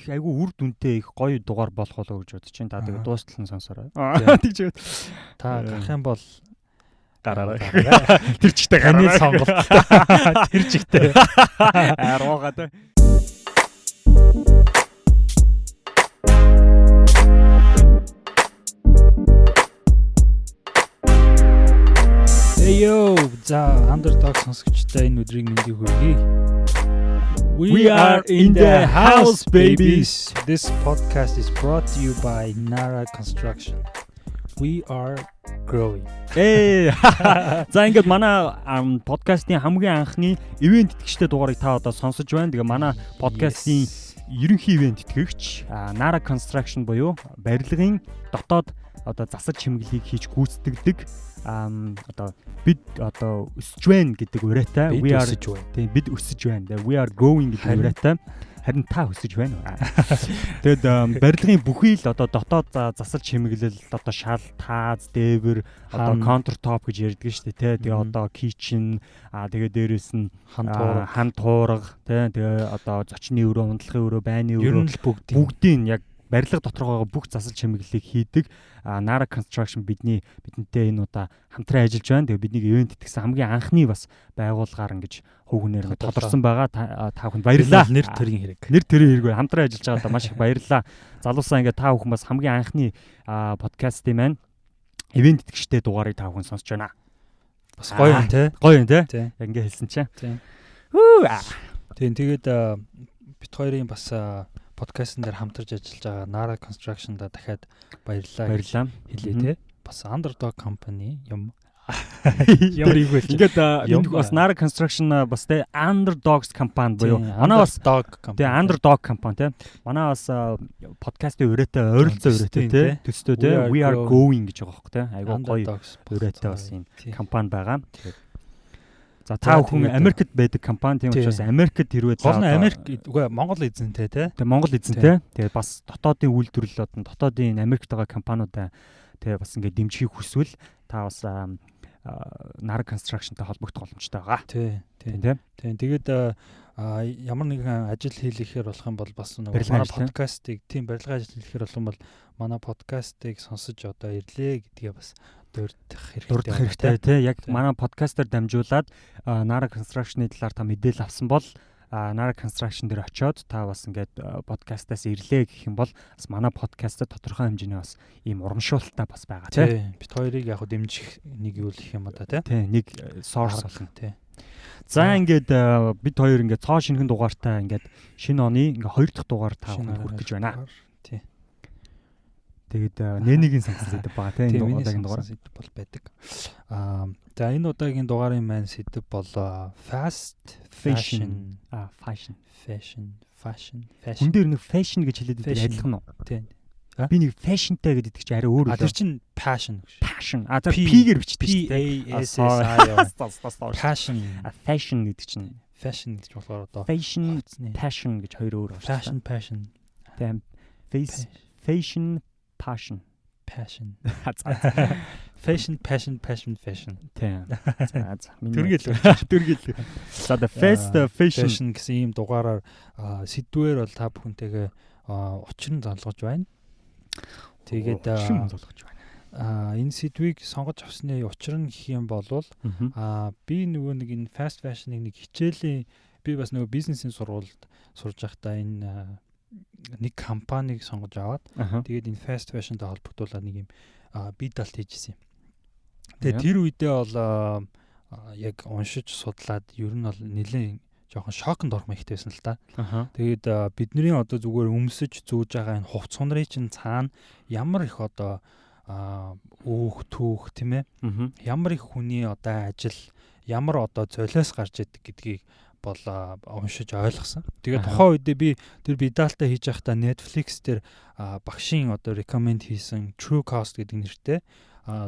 Их айгүй үр дүнтэй, их гоё дугаар болох болоо гэж бодож байна. Та тэгээд дуустал нь сонсорой. Тэгж та гарах юм бол гараарай. Тэр чигтээ гараарай. Сонголт. Тэр чигтээ. Аруугаа тэ. Hey yo, за Underdog сонсогчдаа энэ өдрийн мэндийг хүргэе. We are in the house, babies. This podcast is brought to you by Nara Construction. We are growing. Ээ. За, ингээд манай подкастын хамгийн анхны ивээн тэтгэгчтэй дугаарыг та одоо сонсож байна. Тэгээ манай подкастын ерөнхий ивээн тэтгэгч Nara Construction буюу барилгын дотоод одоо засал чимэглэлийг хийж гүйцэтгэдэг, одоо бид одоо өсөж байна гэдэг уриатай, we are өсөж байна. Тийм, бид өсөж байна. We are growing гэдэг уриатай. Харин та өсөж байна уу? Тэгэд барилгын бүхий л одоо дотоод засал чимэглэл, одоо шал, тааз, дээвэр, одоо countertop гэж ярьдаг шүү дээ, тий. Тэгээ одоо kitchen, тэгээ дээрэс нь хан туурга, тий. Тэгээ одоо зочны өрөө, унтлахын өрөө, байны өрөө, ер нь л бүгдийн яг барилга дотор байгаа бүх засал чимэглэлийг хийдэг Nara Construction бидний бидэнтэй энэ удаа хамтран ажиллаж байна. Тэгээ биднийг ивээн тэтгэсэн хамгийн анхны бас байгууллагаар ингэж хувь хүнээр тодорсон байгаа. Та бүхэнд баярлалаа. Нэр төрийн хэрэг. Нэр төрийн хэрэг хамтран ажиллаж байгаадаа маш их баярлалаа. Залуусаа, ингээд та бүхэн бас хамгийн анхны подкастын маань ивээн тэтгэгчтэй дугаарыг та бүхэн сонсож байна. Бас гоё юм те. Гоё юм те. Яг ингээд хэлсэн чинь. Тийм, тэгээд бид хоёрын бас подкастн дээр хамтарч ажиллаж байгаа Nara Construction-да дахиад баярлалаа. Баярлалаа хэлье те. Бас Underdog Company юм. Ямар их вэ? Ингээд энэ бас Nara Construction бас те Underdogs компани буюу манай бас dog company. Те, Underdog компани те. Манай бас подкастын уриатай, ойролцоо уриатай те. Төстэй те. We are going гэж байгаа хөх те. Айгуу гоё уриатай бас юм компани байгаа. Тэгээд за, та бүхэн Америкт байдаг компани, тийм учраас Америкт хэрвээ гол нь Америк, үгүй, Монгол эзэнтэй те. Тэгээ Монгол эзэнтэй. Тэгээ бас дотоодын үйлдвэрлэл, одоо дотоодын Америкт байгаа компаниудаа тэгээ бас ингээд дэмжихийг хүсвэл та бас Nara Construction-тай холбогдох боломжтой байгаа. Тий. Тийм. Тийм. Тэгээд ямар нэгэн ажил хийлгэхээр болох юм бол бас нэг манай подкастыг, тийм, барилгын ажил хийлгэхээр болох юм бол манай подкастыг сонсож одоо ирлээ гэдгээ бас дурдах хэрэгтэй. Дурдах хэрэгтэй тий. Яг манай подкастаар дамжуулаад Nara Construction-ы талаар та мэдээлэл авсан бол Nara Construction дээр очиод та бас ингээд подкастаас ирлээ гэх юм бол бас манай подкастад тодорхой хэмжээний бас ийм урамшуултаа бас байгаа тий. Бид хоёрыг яг хөө дэмжих нэг юу л их юм да тий. Тий, нэг source болно тий. За, ингээд бид хоёр ингээд цоо шинэхэн дугаартай ингээд шинэ оны ингээд хоёр дахь дугаар та бүхэнд хүргэж гэж байна. Тий. Тэгээд Нэнигийн сансан сэдэв байгаа тийм энэ удаагийн дугаар сэдэв бол байдаг. За, энэ удаагийн дугаарын маань сэдэв бол fast fashion. Fashion. Fashion, fashion, fashion. Хүн дээр нэг fashion гэж хэлээд байдаг, адилхан уу? Тийм. Би нэг fashionтай гэдэг чинь арай өөр үү? Тэр чинь passion гэж. Passion. За, P-гээр бичдэг шүү дээ. P A S S I. Passion. Fashion гэдэг чинь fashion гэж болохоор одоо fashion, passion гэж хоёр өөр байна. Fashion, passion. Тийм. Face, fashion, passion. Passion. Fashion, passion, passion, fashion. Тийм. За. Төргөл. Төргөл. За, the fast fashion fashion гэсэн ийм дугаараар сэдвээр бол та бүхэнтэйгээ учран золгож байна. Тэгээд учран золгож байна. Энэ сэдвийг сонгож авсны учир нь гэх юм бол би нөгөө нэг энэ fast fashion-ыг нэг хичээлийн, би бас нөгөө бизнесийн сургуульд сурж байхдаа энэ нэг компанийг сонгож аваад тэгээд энэ fast fashion-тай холбогдуулаад нэг юм бие даалт хийжсэн юм. Тэгээд тэр үедээ бол яг уншиж судлаад ер нь бол нэлээд жоохон шоконд орох маягтай байсан л та. Тэгээд бидний одоо зүгээр өмсөж зүүж байгаа энэ хувц сунрын чинь цаана ямар их одоо өөх түүх, тийм ээ, ямар их хүний одоо ажил, ямар одоо золиос гарч идэг гэдгийг бол уншиж ойлгосон. Тэгээд тухайн үедээ би тэр бие даалтаа хийж байхдаа Netflix дээр багшийн одоо recommend хийсэн True Cost гэдэг нэртэй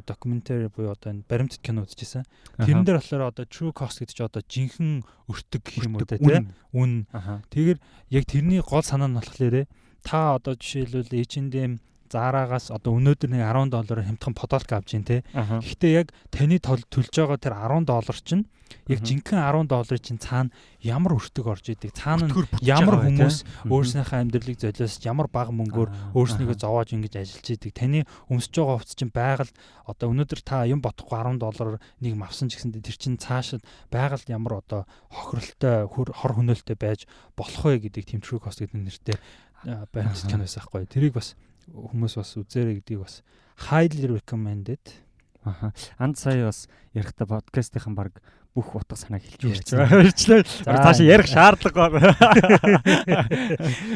documentary буюу одоо энэ баримтат кино үзчихсэн. Тэрэн дээр болохоор одоо True Cost гэдэг чинь одоо жинхэнэ өртөг гэх юм уу те, үн. Тэгэхээр яг тэрний гол санаа нь болохоор та одоо жишээлбэл H&M, Zara-гаас одоо өнөөдөр нэг 10 доллараар хямдхан подолк авч ийн те. Гэхдээ яг таны төлж байгаа тэр 10 доллар чинь яг жинхэнэ 10 долларын чинь цаана ямар өртөг орж идэг. Цаана нь ямар хүмүүс өөрснийхөө амьдралыг золиос ямар бага мөнгөөр өөрснийгөө зовоож ингэж ажиллаж идэг. Таны өмсөж байгаа хувцас чинь байгальд одоо өнөөдөр та юм бодохгүй 10 доллараар нэг юм авсан ч гэсэндээ тэр чинь цаашид байгальд ямар одоо хохиролтой хор хөнөөлтэй байж болох вэ гэдэг тийм true cost гэдэг нэртэй баримтат кино байсан байхгүй. Тэрийг бас хүмүүс бас үзээрэй гэдгийг бас highly recommended. Аха. Анд сая бас ярихдаа подкастынхан баг бүх утга санааг хэлж байна. Ярьчлаа. Цаашаа ярих шаардлага байна.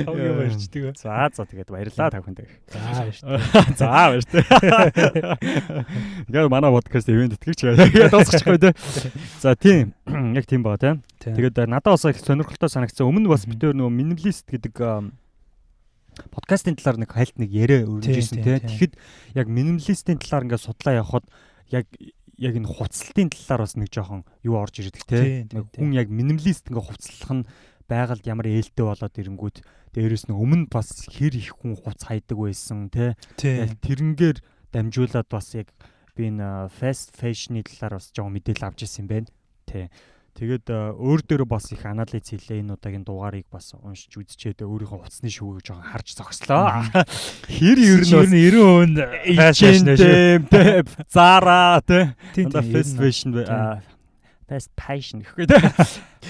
Хамгийн баярчдаг. За за, тэгээд баярлалаа та бүхэндээ. За, баяртай. За, баяртай. Тэгээд манай подкаст ивент итгэгч тэгээд дуусгачихгүй те. За, тийм. Яг тийм байгаа те. Тэгээд надад бас их сонирхолтой санагдсан. Өмнө бас бид нөгөө minimalist гэдэг подкастын талаар нэг хальт нэг яриа өрнөжсэн те. Тэгэхэд яг minimalist-ийн талаар ингээд судлаа явхад яг энэ хувцлалтын талаар бас нэг жоохон юу орж ирдэг те. Хүн яг minimalist ингээ хувцлах нь байгальд ямар ээлтэй болоод ирэнгүүт, дээрэс нь өмнө бас хэр их хүн хувц хайдаг байсан те. Яг тэрнгээр дамжуулаад бас яг би энэ fast fashion-ы талаар бас жоохон мэдээлэл авч ирсэн юм байна. Тэ. Тэгээд өөр дөрөө бас их анализ хийлээ. Энэ удаагийн дугаарыг бас уншиж үзчихэд өөрийнхөө утасны шүүгийг жоохон харж зогслоо. Хэр ер нь 90% fast fashion шүү. Zara те. Fast fashion, fast fashion гэхгүй те.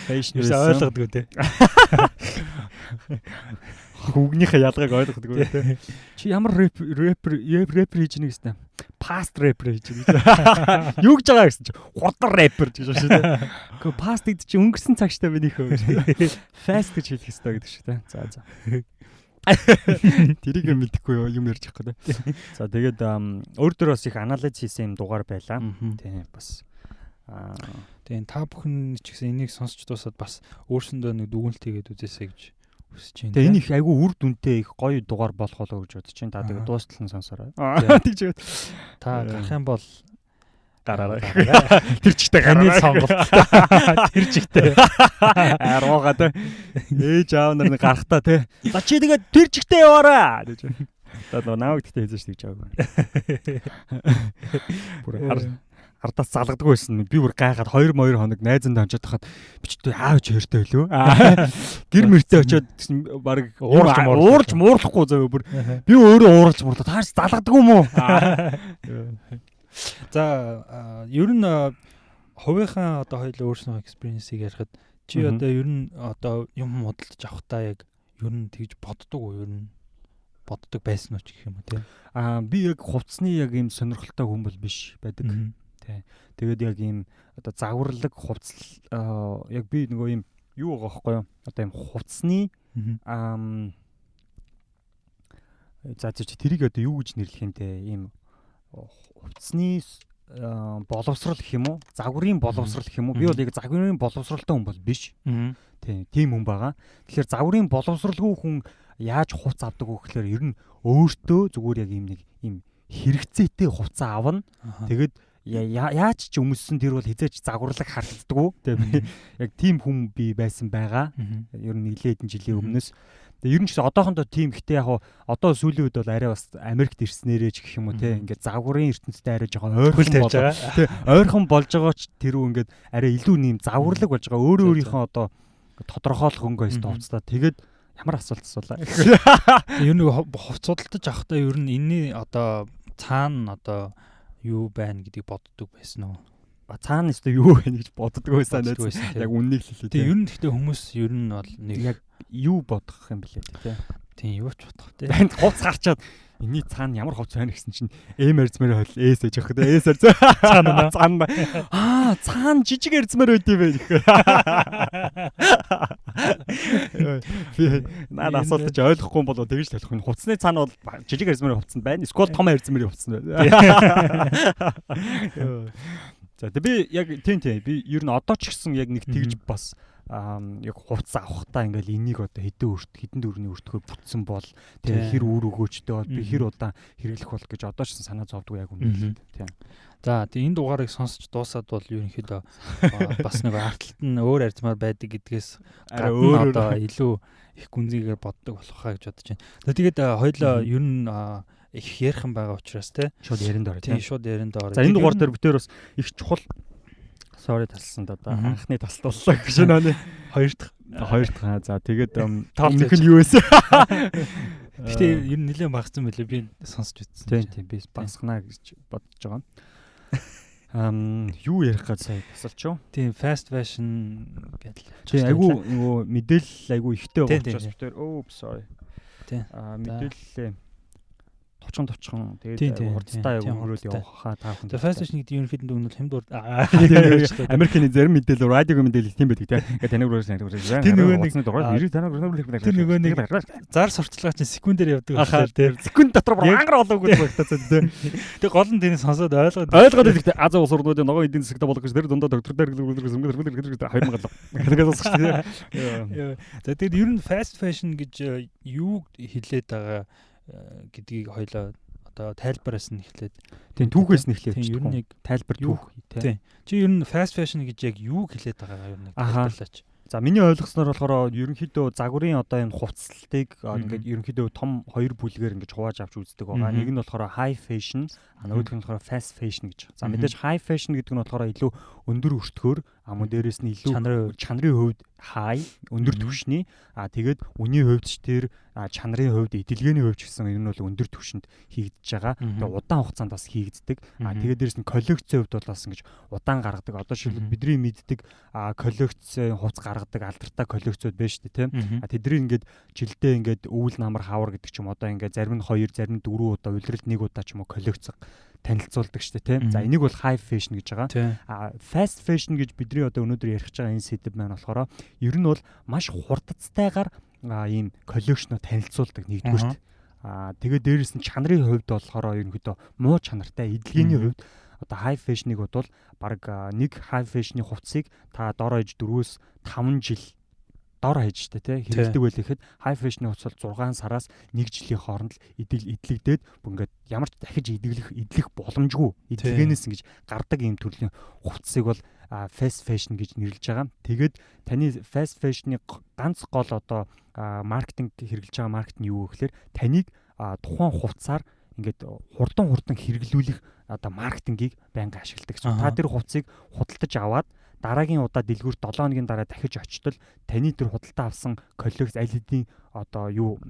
Fashion ойлгодгүй те. Хүүгнийхээ ялгааг ойлгодгүй те. Чи ямар рэп рэпер рэпер хийж гэнэ гэсэн. Fast рэпер хийж гэнэ. Юу гэж байгаа гэсэн чи хурдан рэпер гэж байна шүү дээ. Гэхдээ past гэдэг чи өнгөрсөн цагштай минийх хөө. Fast гэж хэлэх ёстой гэдэг шиг те. За за. Тэрийг мэдэхгүй юм ярьж байгаа те. За, тэгээд өөр дөр бас их анализ хийсэн юм дугаар байлаа. Тийм бас. Тийм, та бүхэн ч гэсэн энийг сонсч дуусаад бас өөрсөндөө нэг дүгнэлт хийгээд үзээсэй гэж хүсэж байна. Тэгээ энэ их айгүй үр дүнтэй их гоё дугаар болох болоо гэж бодож байна. Та тэгээ дуустал нь сонсороо. Тэгж та гарах юм бол гараарай. Тэр чигтээ гараарай. Сонголт. Тэр чигтээ. Арууга те. Ээж аав нар нэг гарахтаа те. За, чи тэгээд тэр чигтээ яваарай гэж. Одоо нөгөө намайг тэгтээ хэлсэн шүү дээ гэж байгаагүй. Бүр ардаас залгадаггүй байсан. Би бүр гайхаад 2 2 хоног найзанд очиод хахад би ч аав ч хоёртой байлоо. Гэр мөртөө очиод тэгсэн баг уурч уурч муурлахгүй заяа, бүр би өөрөө ууралж муурлаа. Таарч залгадаггүй юм уу? За, ер нь хувийнхаа одоо хоёул өөрснөө experience-ийг ярихад чи одоо ер нь одоо юм худалдаж авахдаа яг ер нь тэгж боддог уу, ер нь боддог байсан уу ч гэх юм уу те? Аа, би яг хувцсны яг ийм сонирхолтой хүн бол биш байдаг. Тий. Тэгээд яг ийм одоо загварлаг хувцас яг би нөгөө ийм юу байгаа байхгүй юу? Одоо ийм хувцсны за чи тэрийг одоо юу гэж нэрлэх юм те? Ийм хувцсны боловсрал гэх юм уу? Загварын боловсрал гэх юм уу? Би бол яг загварын боловсралтай хүн бол биш. Тийм, тийм хүн байгаа. Тэгэхээр загварын боловсралгүй хүн яаж хувц авдаг вэ гэхээр ер нь өөртөө зүгээр яг ийм нэг ийм хэрэгцээтэй хувцас авна. Тэгээд яаж ч өмссөн тэр бол хизээч загварлаг харагддаггүй. Тэгээ яг тийм хүн би байсан байгаа. Ер нь нэлээд хэдэн жилийн өмнөөс. Тэгээ ер нь ч гэсэн одоохондоо тийм, гэхдээ яг одоо сүүлийн үед бол арай бас Америкт ирснээрээ ч гэх юм уу те, ингээд загварын ертөнцтэй арай жоохон ойрхон болж байгаа. Тэ, ойрхон болж байгаа ч тэрүү ингээд арай илүү нэм загварлаг болж байгаа. Өөрөө өөрийнхөө одоо тодорхойлох өнгө өстө хувцлаа. Тэгээд ямар асуулт асуулаа. Ер нь хувц худалдаж авахдаа ер нь энэний одоо цаана одоо юу байна гэдгийг боддог байсан уу? Цаана өстө юу байна гэж боддог байсан. Яг үннийг л хэлээ. Тийм, ер нь гэхдээ хүмүүс ер нь бол нэг яг юу бодох юм бэлээ те. Тийм, юу ч бодох те. Банд хувц гарчаад энэний цаана ямар хувц байна гэсэн чинь M эрзмээр хойл S гэж явах те. S эрз цаана цаана аа, цаана жижиг эрзмээр байд юм байна гэх. Би наад асуулт чи ойлгохгүй бол тэгж л ойлгох. Хувцсны цаана бол жижиг эрзмээр хувцсан байна. Эсвэл том эрзмээр хувцсан байна. За, тэг би яг тийм, би ер нь одоо ч гэсэн яг нэг тэгж бас яг хувцас авахтаа ингээл энийг одоо хэдэн өрт хэдэн дөрвний өртгөөр бүтсэн бол тэгээ хэр үр өгөөчтэй бол, би хэр удаан хэрэглэх бол гэж одоо ч гэсэн санаа зовдөг, яг үнэ тийм. За, тэгээ энэ дугаарыг сонсч дуусаад бол ерөнхийдөө бас нэг артталт нь өөр арзмаар байдаг гэдгээс гадна одоо илүү их гүнзгийгээр боддог болох хаа гэж бодож байна. Тэгээд хоёлоо ер нь их ярих юм байгаа учраас те. Шууд ярианд орё. Тийм, шууд ярианд орё. За, энэ дугаар дээр бид тэр бас их чухал, sorry, тасалсан да. Анхны тасалт боллоо гэж нөө. Хоёр дахь. Хоёр дахь. За, тэгээд өмнөх нь юу байсан? Гэтэ ер нь нэлээд багцсан байлээ, би сонсч үзсэн. Тийм, би багасгана гэж бодож байгаа. Юу ярих гэж сая тасалч юу? Тийм, fast fashion гэдэл. Тийм, айгу нөгөө мэдээлэл айгу ихтэй байгаа учраас бид тэр, oh, sorry. Мэдээлэлээ товчхон товчхон, тэгээд хурдтай өнгөрөөл явах та бүхэн. Тэгээ fast fashion гэдэг ерөнхийдөө дүгнэл хямд урд Америкийн зарим мэдээлэл, радиогийн мэдээлэл тийм байдаг те. Ингээд таныг руу Тэр нөгөө нэг тэр нөгөө нэг зар сурталчилгаа чинь секундээр явдаг болохоор те. Секунд дотор бүр ангар болоогүй багтаа те. Тэгээ гол нь тэрийг сонсоод ойлгоод ойлгоод байдаг те. Азийн улс орнуудын ногоон эдийн засагт болох гэж тэр дундаа доктор дээр 2000 тэгээд сонсох те. За, тэгээд ер нь fast fashion гэж юу хэлээд байгаа гэдгийг хоёлоо одоо тайлбараас нь эхлээд. Тийм, түүхээс нь эхлэв. Тийм, ер нь яг тайлбар, түүх. Тийм. Чи ер нь fast fashion гэж яг юу хэлээд байгаагаа ер нь тайлбарлаач. За, миний ойлгосноор болохоор ерөнхийдөө загварын одоо энэ хувцаслалтыг ингээд ерөнхийдөө том хоёр бүлгээр ингэж хувааж авч үздэг байгаа. Нэг нь болохоор high fashion, нөгөөх нь болохоор fast fashion гэж. За, мэдээж high fashion гэдэг нь болохоор илүү өндөр өртгөөр, мөн дээрээс нь илүү чанарын хувьд high, өндөр түвшний, тэгээд үнийн хувьд ч тэр чанарын хувьд, эдэлгээний хувьд ч гэсэн ер нь бол өндөр түвшинд хийгдэж байгаа. Тэгээд удаан хугацаанд бас хийгддэг. Тэгээд дээрээс нь коллекцийн хувьд бол бас ингэж удаан гаргадаг. Одоо жишээлбэл, бидний мэддэг коллекцийн хувцас гаргадаг алдартай коллекцууд байна шүү дээ, тийм. Тэдний ингээд жилдээ ингээд өвөл, намар, хавар гэдэг ч юм, одоо ингээд зарим нь 2, зарим нь 4 удаа, улиралд нэг удаа ч юм уу коллекц танилцуулдаг шүү дээ, тийм. За, энийг бол high fashion гэж байгаа. Fast fashion гэж бидний одоо өнөөдөр ярих гэж байгаа энэ сэдэв маань болохоор ер нь бол маш хурдцтайгаар ийм коллекшноо танилцуулдаг нэгдүгээрт. Тэгээд дээрэс нь чанарын хувьд болохоор ерөнхийдөө муу чанартай, эдэлгээний хувьд одоо high fashion-ыг бодвол баг нэг high fashion-ы хувцсыг та дор хаяж 4-өөс 5 жил дор хаяж штэ тий хэрэглэдэг байл гэхэд high fashion-ы хувцас бол 6 сараас 1 жилийн хооронд л эдлэгдээд бүр ингээд ямар ч дахиж эдлэх боломжгүй эдлэгээнээс ингэж гардаг ийм төрлийн хувцсыг бол fast fashion гэж нэрлэж байгаа. Тэгээд таны fast fashion-ы ганц гол одоо маркетинг хэрэглэж байгаа маркетинг юу вэ гэхээр таныг тухайн хувцсаар ингээд хурдан хурдан хэрэглүүлэх одоо маркетингийг байнга ашигладаг гэсэн. Та тэр хувцсыг худалдаж аваад дараагийн удаа дэлгүүр 7 хоногийн дараа дахиж очтол таны тэр худалдаа авсан коллекц аль хэдийн одоо юу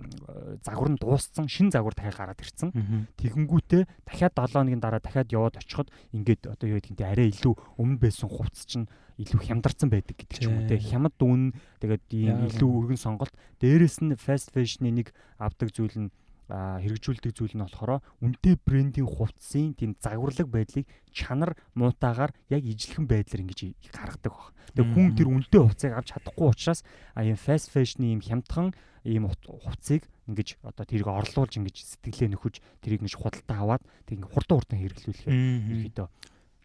загвар нь дууссан, шин загвар дахиад гараад ирсэн. Тэгэнгүүтээ дахиад 7 хоногийн дараа дахиад яваад очиход ингээд одоо юу гэдгийг арай илүү өмнө байсан хувцас чинь илүү хямдарсан байдаг гэдэг ч юм уу те. Хямд үн, тэгээд ийм илүү өргөн сонголт. Дээрээс нь fast fashion-ы нэг авдаг зүйл нь, хэрэгжүүлдэг зүйл нь болохоор үнэтэй брендийн хувцсын тийм загварлаг байдлыг чанар муутаагаар яг ижилхэн байдлаар ингэж гаргадаг баг. Тэгээ хүн тэр үнэтэй хувцсыг авч чадахгүй учраас ийм fast fashion-ы ийм хямдхан ийм хувцсыг ингэж одоо тэрийг орлуулж, ингэж сэтгэлээ нөхөж, тэрийг ингэж худалдаа аваад тэг ингэ хурдан хурдан хэрэглүүлэхээр ерөөдөө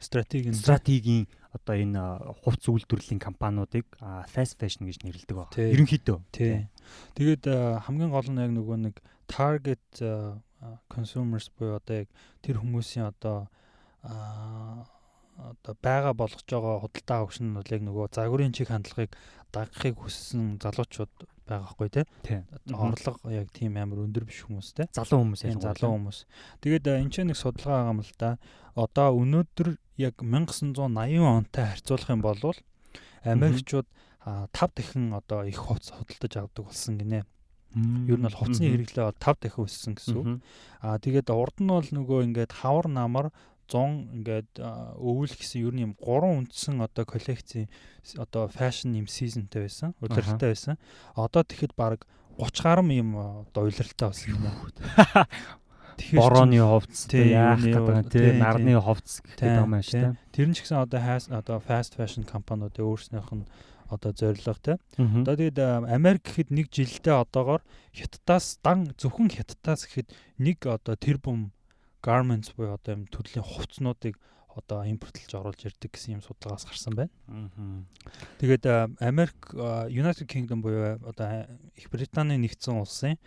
стратегийн стратегийн одоо энэ хувцас үйлдвэрлэлийн компаниудыг fast fashion гэж нэрлэдэг байна. Ерөнхийдөө. Тий. Тэгээд хамгийн гол нь яг нөгөө нэг target consumers буюу одоо яг тэр хүмүүсийн одоо байгаа болгож байгаа худалдаа авагч нь бол яг нөгөө загварын чиг хандлагыг дагахыг хүссэн залуучууд байгаа байхгүй тий. Орлого яг тийм амар өндөр биш хүмүүс те. Залуу хүмүүс. Залуу хүмүүс. Тэгээд энэ ч нэг судалгаа байгаа юм л да. Одоо өнөөдөр яг 1980 онтой харьцуулах юм бол Америкчууд 5 дахин одоо их хувцас худалдаж авдаг болсон гинэ. Ер нь бол хувцсны хэрэглээ бол 5 дахин өссөн гэсэн үг. Тэгээд урд нь бол нөгөө ингээд хавар, намар, 100, ингээд өвөл гэсэн ер нь юм гурван үндсэн одоо коллекцийн одоо fashion юм season тэй байсан, улиралтай байсан. Одоо тэгэхэд баг 30 гаруй юм одоо улиралтай болсон юм байна. Тэгэхээр борооны хувцас яах гэдэг юм тий, нарны хувцас гэх юм байна шүү дээ. Тэр нь ч гэсэн одоо хаас одоо fast fashion компаниудын өөрснийх нь одоо зорилго тий. Одоо тэгээд Америк гэхэд нэг жилдээ одоогоор Хятадаас, дан зөвхөн Хятадаас гэхэд нэг одоо тэрбум garments буюу одоо юм төрлийн хувцснуудыг одоо импортлж оруулж ирдэг гэсэн юм судалгаас гарсан байна. Тэгээд Америк, United Kingdom буюу одоо Их Британийн нэгдсэн улсын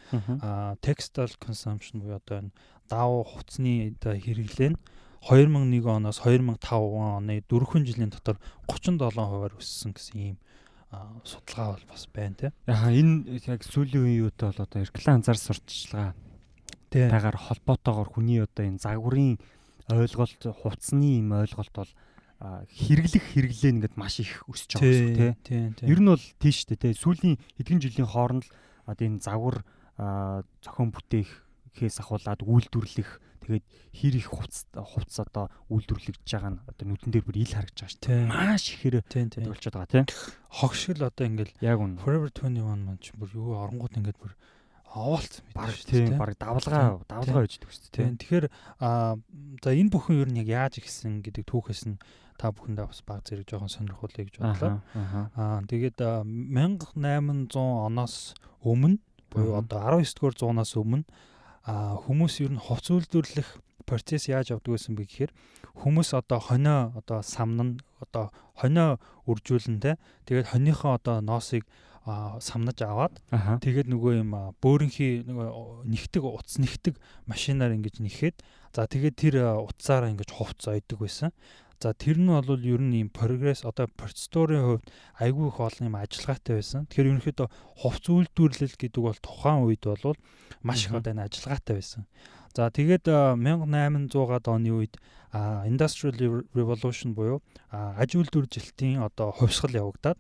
textile consumption буюу одоо энэ даав хувцсны одоо хэрэглээ нь 2001 оноос 2005 оны 4 жилийн дотор 37%-аар өссөн гэсэн ийм судалгаа бол бас байна тий. Яха, энэ яг сүүлийн үеийн юутай бол одоо реклам зар сурталчилгаа. тайгаар холбоотойгоор хүний одоо энэ загварын ойлголт, хувцсны юм ойлголт бол хэрэглэх хэрэглээ ингээд маш их өсөж байгаа гэсэн үг тий. Ер нь бол тийш үү тий. Сүүлийн хэдэн жилийн хооронд л одоо энэ загвар зохион бүтээхээс ахуулаад үйлдвэрлэх, тэгээд хэр их хувцас одоо үйлдвэрлэгдэж байгаа нь одоо нүдэн дээр бүр ил харагдаж байгаа шүү дээ. Маш ихээр болчиход байгаа тий. Хог шиг л одоо ингээл яг үнэ. Forever 21 маань ч бүр юу оронгууд ингээд бүр овоолцсон мэт шүү дээ. Бараг давлгаа байж байгаа шүү дээ. Тэгэхээр за энэ бүхэн ер нь яг яаж ихсэн гэдэг түүхээс нь та бүхэндээ бас баг зэрэг жоохон сонирхуулъя гэж бодлоо. Тэгээд 1800 оноос өмнө буюу одоо 19 дугаар зуунаас өмнө хүмүүс ер нь хувц үйлдвэрлэх процесс яаж явдаг байсан бэ гэхээр хүмүүс одоо хонио одоо самнан одоо хонио үржүүлэн те, тэгээд хониохоо одоо ноосыг самнаж аваад тэгээд нөгөө юм бөөрөнхий нөгөө нэгдэг утас нэгдэг машинаар ингэж нэхэд, за тэгээд тэр утсаараа ингэж хувц ойдог байсан. За тэр нь бол ер нь ийм прогресс одоо процедурын хувьд айгүй их олон юм ажиллагаатай байсан. Тэгэхээр ерөнхийдөө хувц үйлдвэрлэл гэдэг бол тухайн үед бол маш их одоо энэ ажиллагаатай байсан. За тэгээд 1800-аад оны үед Industrial Revolution буюу аж үйлдвэржилтийн одоо хувьсгал явагдаад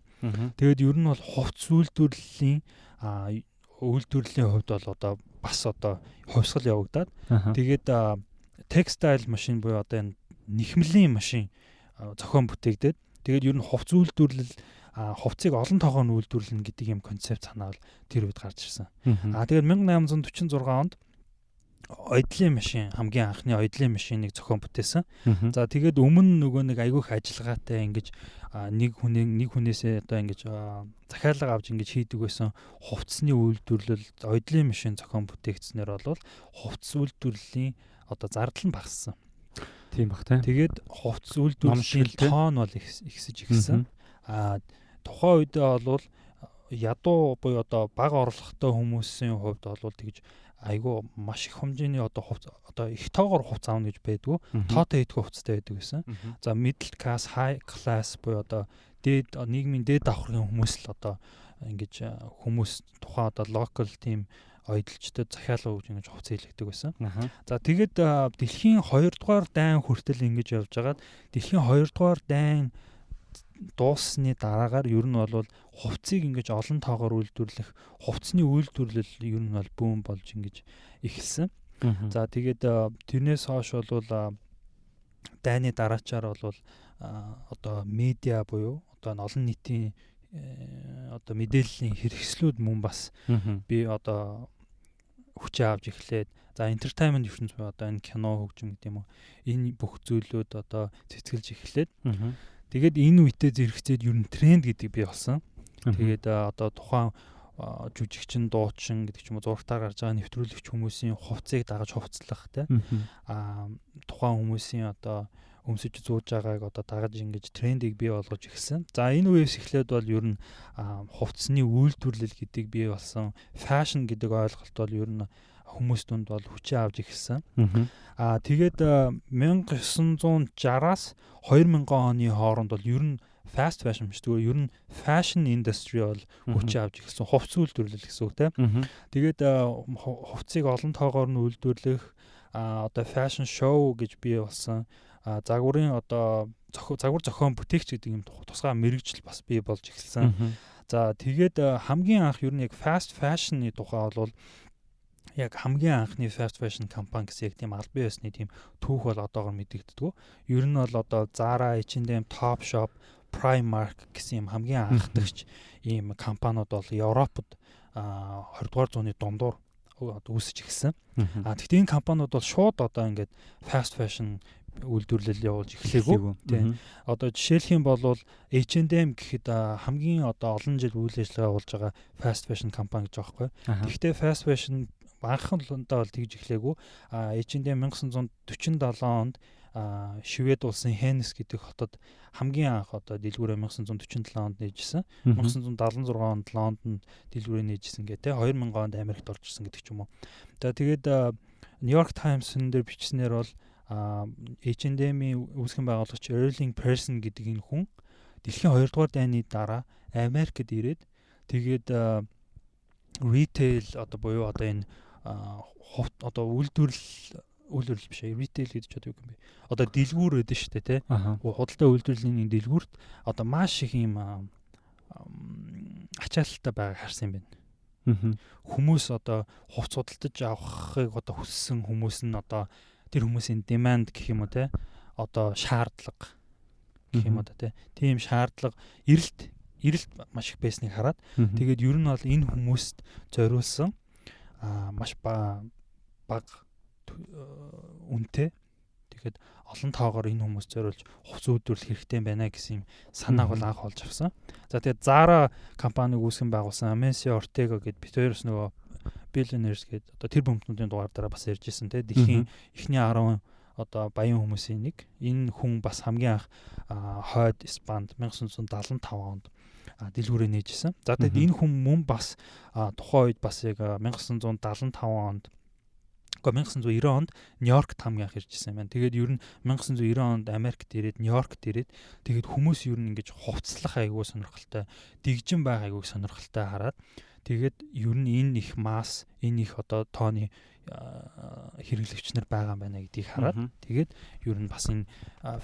тэгээд ер нь бол хувц үйлдвэрлэлийн үйлдвэрлэлийн хувьд бол одоо бас одоо хувьсгал явагдаад тэгээд textile машин буюу одоо энэ нэхмэлийн машин зохион бүтээгдээд тэгээд ер нь хувц үйлдвэрлэл хувцыг олон тоогоор нь үйлдвэрлэнэ гэдэг юм концепт санаа бол тэр үед гарч ирсэн. Тэгээд 1846 онд ойдлын машин, хамгийн анхны ойдлын машиныг зохион бүтээсэн. За тэгээд өмнө нөгөө нэг айгүйх ажиллагаатай ингэж нэг хүнээсээ одоо ингэж захиалга авч ингэж хийдэг байсан хувцсны үйлдвэрлэл ойдлын машин зохион бүтээгдснээр бол хувцс үйлдвэрлэлийн одоо зардал нь багассан. Тийм бах тийм. Тэгээд хувцс үйлдвэрлэлийн тоон бол ихсэж ихсэн. Тухайн үедээ бол ядуу буюу одоо бага орлоготой хүмүүсийн хувьд бол тэгж айгүй маш их хэмжээний одоо хувц одоо их тоогоор хувц авна гэж байдгүй. Тоотой идэх хувцастай байдаг гэсэн. За middle class, high class буюу одоо дээд нийгмийн дээд давхаргын хүмүүс л одоо ингэж хүмүүс тухайн одоо local team ойдолчтой захиалга өгж ингэж хувц хийлэгдэг байсан. За тэгээд дэлхийн 2 дугаар дайн хүртэл ингэж явж байгаад дэлхийн 2 дугаар дайн дууссаны дараагаар ер нь бол хувцсыг ингэж олон тоогоор үйлдвэрлэх хувцсны үйлдвэрлэл ер нь бол бүүн болж ингэж эхэлсэн. За тэгээд тэрнээс хойш бол дайны дараачаар бол одоо медиа буюу одоо олон нийтийн одоо мэдээллийн хэрэгслүүд мөн бас би одоо хүчээ авч эхлээд, за entertainment ертөнц буюу одоо энэ кино хөгжим гэдэг юм уу, энэ бүх зүйлүүд одоо цэцгэлж эхлээд тэгээд энэ үедээ зэрэгцээд ер нь тренд гэдэг бий болсон. Тэгээд одоо тухайн жүжигчин, дуучин гэдэг ч юм уу, зурагтаар гарч байгаа нэвтрүүлэгч хүмүүсийн хувцсыг дагаж хувцлах те. Тухайн хүмүүсийн одоо өмсөж зууж байгааг одоо дагаж ингэж трендийг бий болгож эхэлсэн. За энэ үеэс эхлээд бол ер нь хувцсны үйлдвэрлэл гэдэг бий болсон. Fashion гэдэг ойлголт бол ер нь хүмүүс дунд бол хүчээ авч эхэлсэн. Тэгээд 1960-аас 2000 оны хооронд бол ер нь fast fashion биш, зүгээр ер нь fashion industry бол хүчээ авч эхэлсэн. Хувцс үйлдвэрлэл гэсэн үг те. Тэгээд хувцсыг олон тоогоор нь үйлдвэрлэх одоо fashion show гэж бий болсон. Загварын одоо загвар зохион бүтээгч гэдэг юм тусгай мэрэгжил бас бий болж эхэлсэн. За тэгээд хамгийн анх ер нь яг fast fashion-ы тухай бол яг хамгийн анхны fast fashion компани гэсэн яг тийм албан ёсны тийм түүх бол одоогор мэдэгддэг. Ер нь бол одоо Zara, H&M, Topshop, Primark гэсэн юм хамгийн анхдагч ийм компаниуд бол Европод 20 дугаар зууны дундуур үүсэж эхэлсэн. Гэхдээ энэ компаниуд бол шууд одоо ингээд fast fashion үйлдвэрлэл явуулж эхлэегүй. Тийм. Одоо жишээлх юм бол H&M гэхэд хамгийн одоо олон жил үйл ажиллагаа явуулж байгаа fast fashion компани гэж байгаа байхгүй. Гэхдээ fast fashion анхан удаа бол тэгж эхлэегүй. H&M 1947 онд Швед улсын Хенес гэдэг хотод хамгийн анх одоо дэлгүүрээ 1947 онд нээжсэн. 1976 онд Лондонд дэлгүүрээ нээжсэн гэх те 2000 онд Америкт орж ирсэн гэдэг ч юм уу. За тэгээд New York Times-н дээр бичснээр бол H&M-ийн үүсгэн байгуулагч Erling Persson гэдэг энэ хүн дэлхийн 2 дугаар дайны дараа Америкт ирээд тэгээд retail одоо буюу одоо энэ одоо үйлдвэрлэл биш ээ, retail гэдэг ч одоо юу юм бэ? Одоо дэлгүүр байдаг шүү дээ, тий. Худалдаа үйлдвэрлэлийн дэлгүүрт одоо маш их юм ачаалалтай байгааг харсан юм байна. Хүмүүс одоо хувц худалдаж авахыг одоо хүссэн хүмүүс нь одоо тэр хүмүүсийн demand гэх юм уу, те, одоо шаардлага гэх юм уу, те, тийм шаардлага, эрэлт маш их байсныг хараад, тэгээд ер нь бол энэ хүмүүст зориулсан маш бага үнэтэй, тэгэхэд олон тоогоор энэ хүмүүст зориулж хувц үйлдвэрлэх хэрэгтэй юм байна гэсэн юм санааг бол анх олж авсан. За, тэгээд Zara компаниг үүсгэн байгуулсан Amancio Ortega гэд бид хоёроос нөгөө Billionaires гээд одоо тэр бөмбөтнүүдийн дугаар дараа бас ярьж ирсэн, те, дэлхийн эхний 10 одоо баян хүмүүсийн нэг. Энэ хүн бас хамгийн анх хойд Испанд 1975 онд дэлгүүрээ нээжсэн. За, тэгэд энэ хүн мөн бас тухайн үед бас яг 1975 онд, үгүй, 1990 онд Нью-Йоркт хамгийн анх ирж ирсэн юм байна. Тэгээд ер нь 1990 онд Америкт ирээд, Нью-Йоркт ирээд, тэгээд хүмүүс ер нь ингэж хувцлах айгүй сонирхолтой, дэгжин байх айгүй сонирхолтой хараад, тэгээд ер нь энэ их масс, энэ их одоо тооны хэрэглэгч нар байгаа юм байна гэдгийг хараад, тэгээд ер нь бас энэ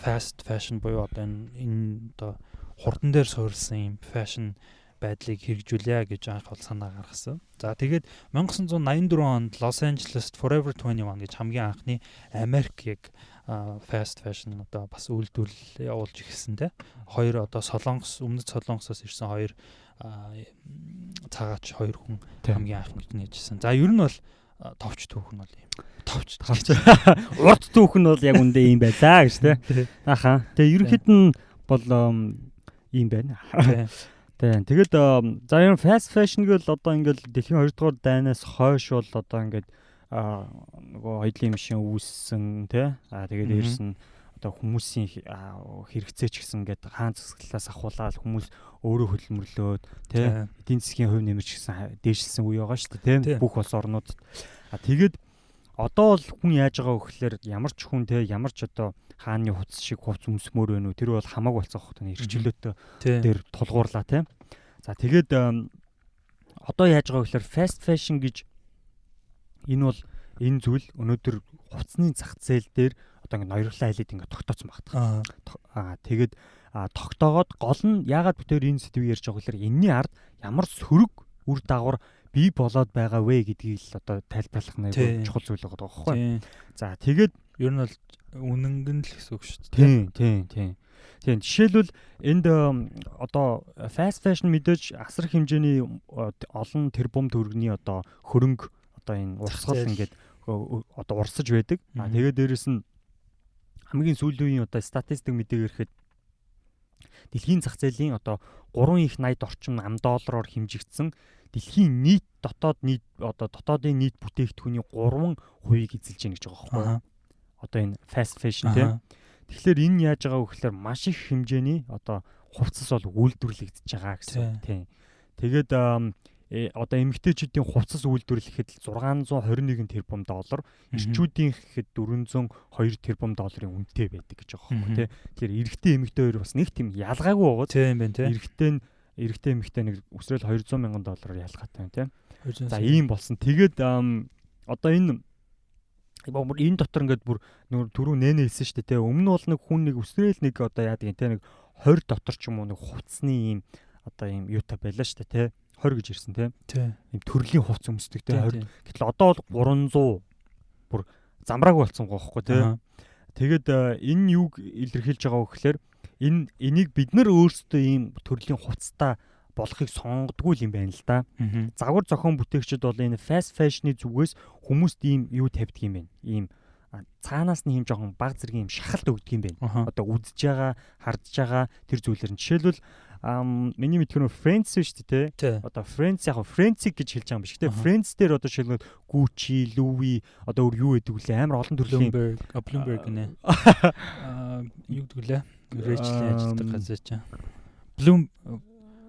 fast fashion буюу одоо энэ одоо хурдан дээр суурилсан юм fashion байдлыг хэрэгжүүлье гэж анх бол санаа гаргасан. За, тэгээд 1984 онд Лос Анжелест Forever 21 гэж хамгийн анхны Америк яг fast fashion одоо бас үйлдвэрлэл явуулж эхэлсэн, те. Хоёр одоо Солонгос, өмнөд Солонгосоос ирсэн хоёр цагаач хоёр хүн хамгийн анх ингэж нээжсэн. За, ер нь бол товч түүх нь бол юм. Товч товч. Урт түүх нь бол яг үндэ юм байлаа гэж, те. Аха. Тэгээ ерөнхийд нь бол ийм байна. Тийм. Тэгээд за, ер нь fast fashion гэл одоо ингээл дэлхийн 2 дугаар дайнаас хойш бол одоо ингээд нөгөө хоёулын машин үүссэн, тий. А тэгээд дээрэс нь одоо хүмүүсийн хэрэгцээ ч гэсэн ингээд хаан засаглалаас ахуулаад хүмүүс өөрөө хөдөлмөрлөөд, тий, эдийн засгийн хувь нэмэрч гэсэн дээшилсэн үе байгаа шүү дээ, тий, бүх улс орнуудад. А тэгээд одоо бол хүн яаж байгаа вэ гэхээр ямар ч хүн, те, ямар ч одоо хааны хувцас шиг хувц өмсмөр байна уу, тэр бол хамаагүй болсон хөх, эрх чөлөөтэй дээр тулгуурлаа, те. За, тэгээд одоо яаж байгаа вэ гэхээр fast fashion гэж энэ бол энэ зүйл өнөөдөр хувцсны зах зээл дээр одоо ингэ ноёрхлоо айлд ингэ тогтооцсон багтаа. Аа, тэгээд тогтоогоод гол нь яагаад бид тэр энэ сэдвийг ярьж байгаа гэхээр энэний ард ямар сөрөг үр дагавар бий болоод байгаа вэ гэдгийг л одоо тайлбарлах нэг чухал зүйл байгаа байхгүй. За, тэгээд ер нь бол үнэнгэн л гэсэн үг шүү дээ. Тийм. Тийм, жишээлбэл энд одоо fast fashion мэдээж асар хэмжээний олон тэрбум төгрөгийн одоо хөрөнгө, одоо энэ урсгал ингээд одоо урсаж байдаг. А тэгээд дээрэс нь хамгийн сүүлийн үеийн одоо статистик мэдээг ирэхэд дэлхийн зах зээлийн одоо 3 их 80 орчим ам доллараар хэмжигдсэн дэлхийн нийт дотоод нийт одоо дотоодын нийт бүтээгдэхүүний 3%-ийг эзэлж байна гэж байгаа байхгүй юу? Одоо энэ fast fashion, тийм. Тэгэхээр энэ яаж байгаа вэ гэхээр маш их хэмжээний одоо хувцас бол үйлдвэрлэгдэж байгаа гэсэн, тийм. Тэгээд одоо эмэгтэйчүүдийн хувцас үйлдвэрлэхэд 621 тэрбум доллар, эрчүүдийн гэхэд 402 тэрбум долларын үнэтэй байдаг гэж байгаа байхгүй, тий. Тэгэхээр эрэгтэй эмэгтэй хоёр бас нэг тийм ялгаагүй байгаа. Тийм байна, тий. Эрэгтэй нь эрэгтэй эмэгтэй нэг өсрөөл 200 мянган доллараар ялгаатай байна, тий. За, ийм болсон. Тэгээд одоо энэ энэ дотор ингээд бүр нөр түрүү нэнэ хэлсэн шүү дээ, те. Өмнө нь бол нэг хүн нэг өсрөөл нэг одоо яадаг юм, те, нэг 20 дотор ч юм уу нэг хувцсны ийм одоо ийм юутай байлаа шүү дээ, те. 20 гэж ирсэн, те. Ийм төрлийн хувц өмсдөг, те, 20. Гэтэл одоо бол 300 бүр замраагүй болсон гоо байхгүй, те. Тэгээд энэ юуг илэрхийлж байгаа вэ гэхээр энэ энийг бид нар өөрсдөө ийм төрлийн хувцастай болохыг сонгодгүй юм байна л да. Загвар зохион бүтээгчид бол энэ fast fashion-ы зүгээс хүмүүст ийм юу тавьдаг юм байна. Ийм цаанаас нь ийм жоохон баг зэргийн ийм шахалт өгдөг юм байна. Одоо үзэж байгаа, хардж байгаа тэр зүйлэр нь жишээлбэл миний мэдхээр нь Friends шүү дээ, те. Одоо Friends, яг Friends гэж хэлж байгаа юм биш, те. Friends дээр одоо жишээлбэл Gucci, Louis, одоо өөр юу гэдэг вүлээ, амар олон төрлийн Bloomberg гинэ. Аа, юу гэдэг вүлээ? Rachel ажилладаг газар чинь.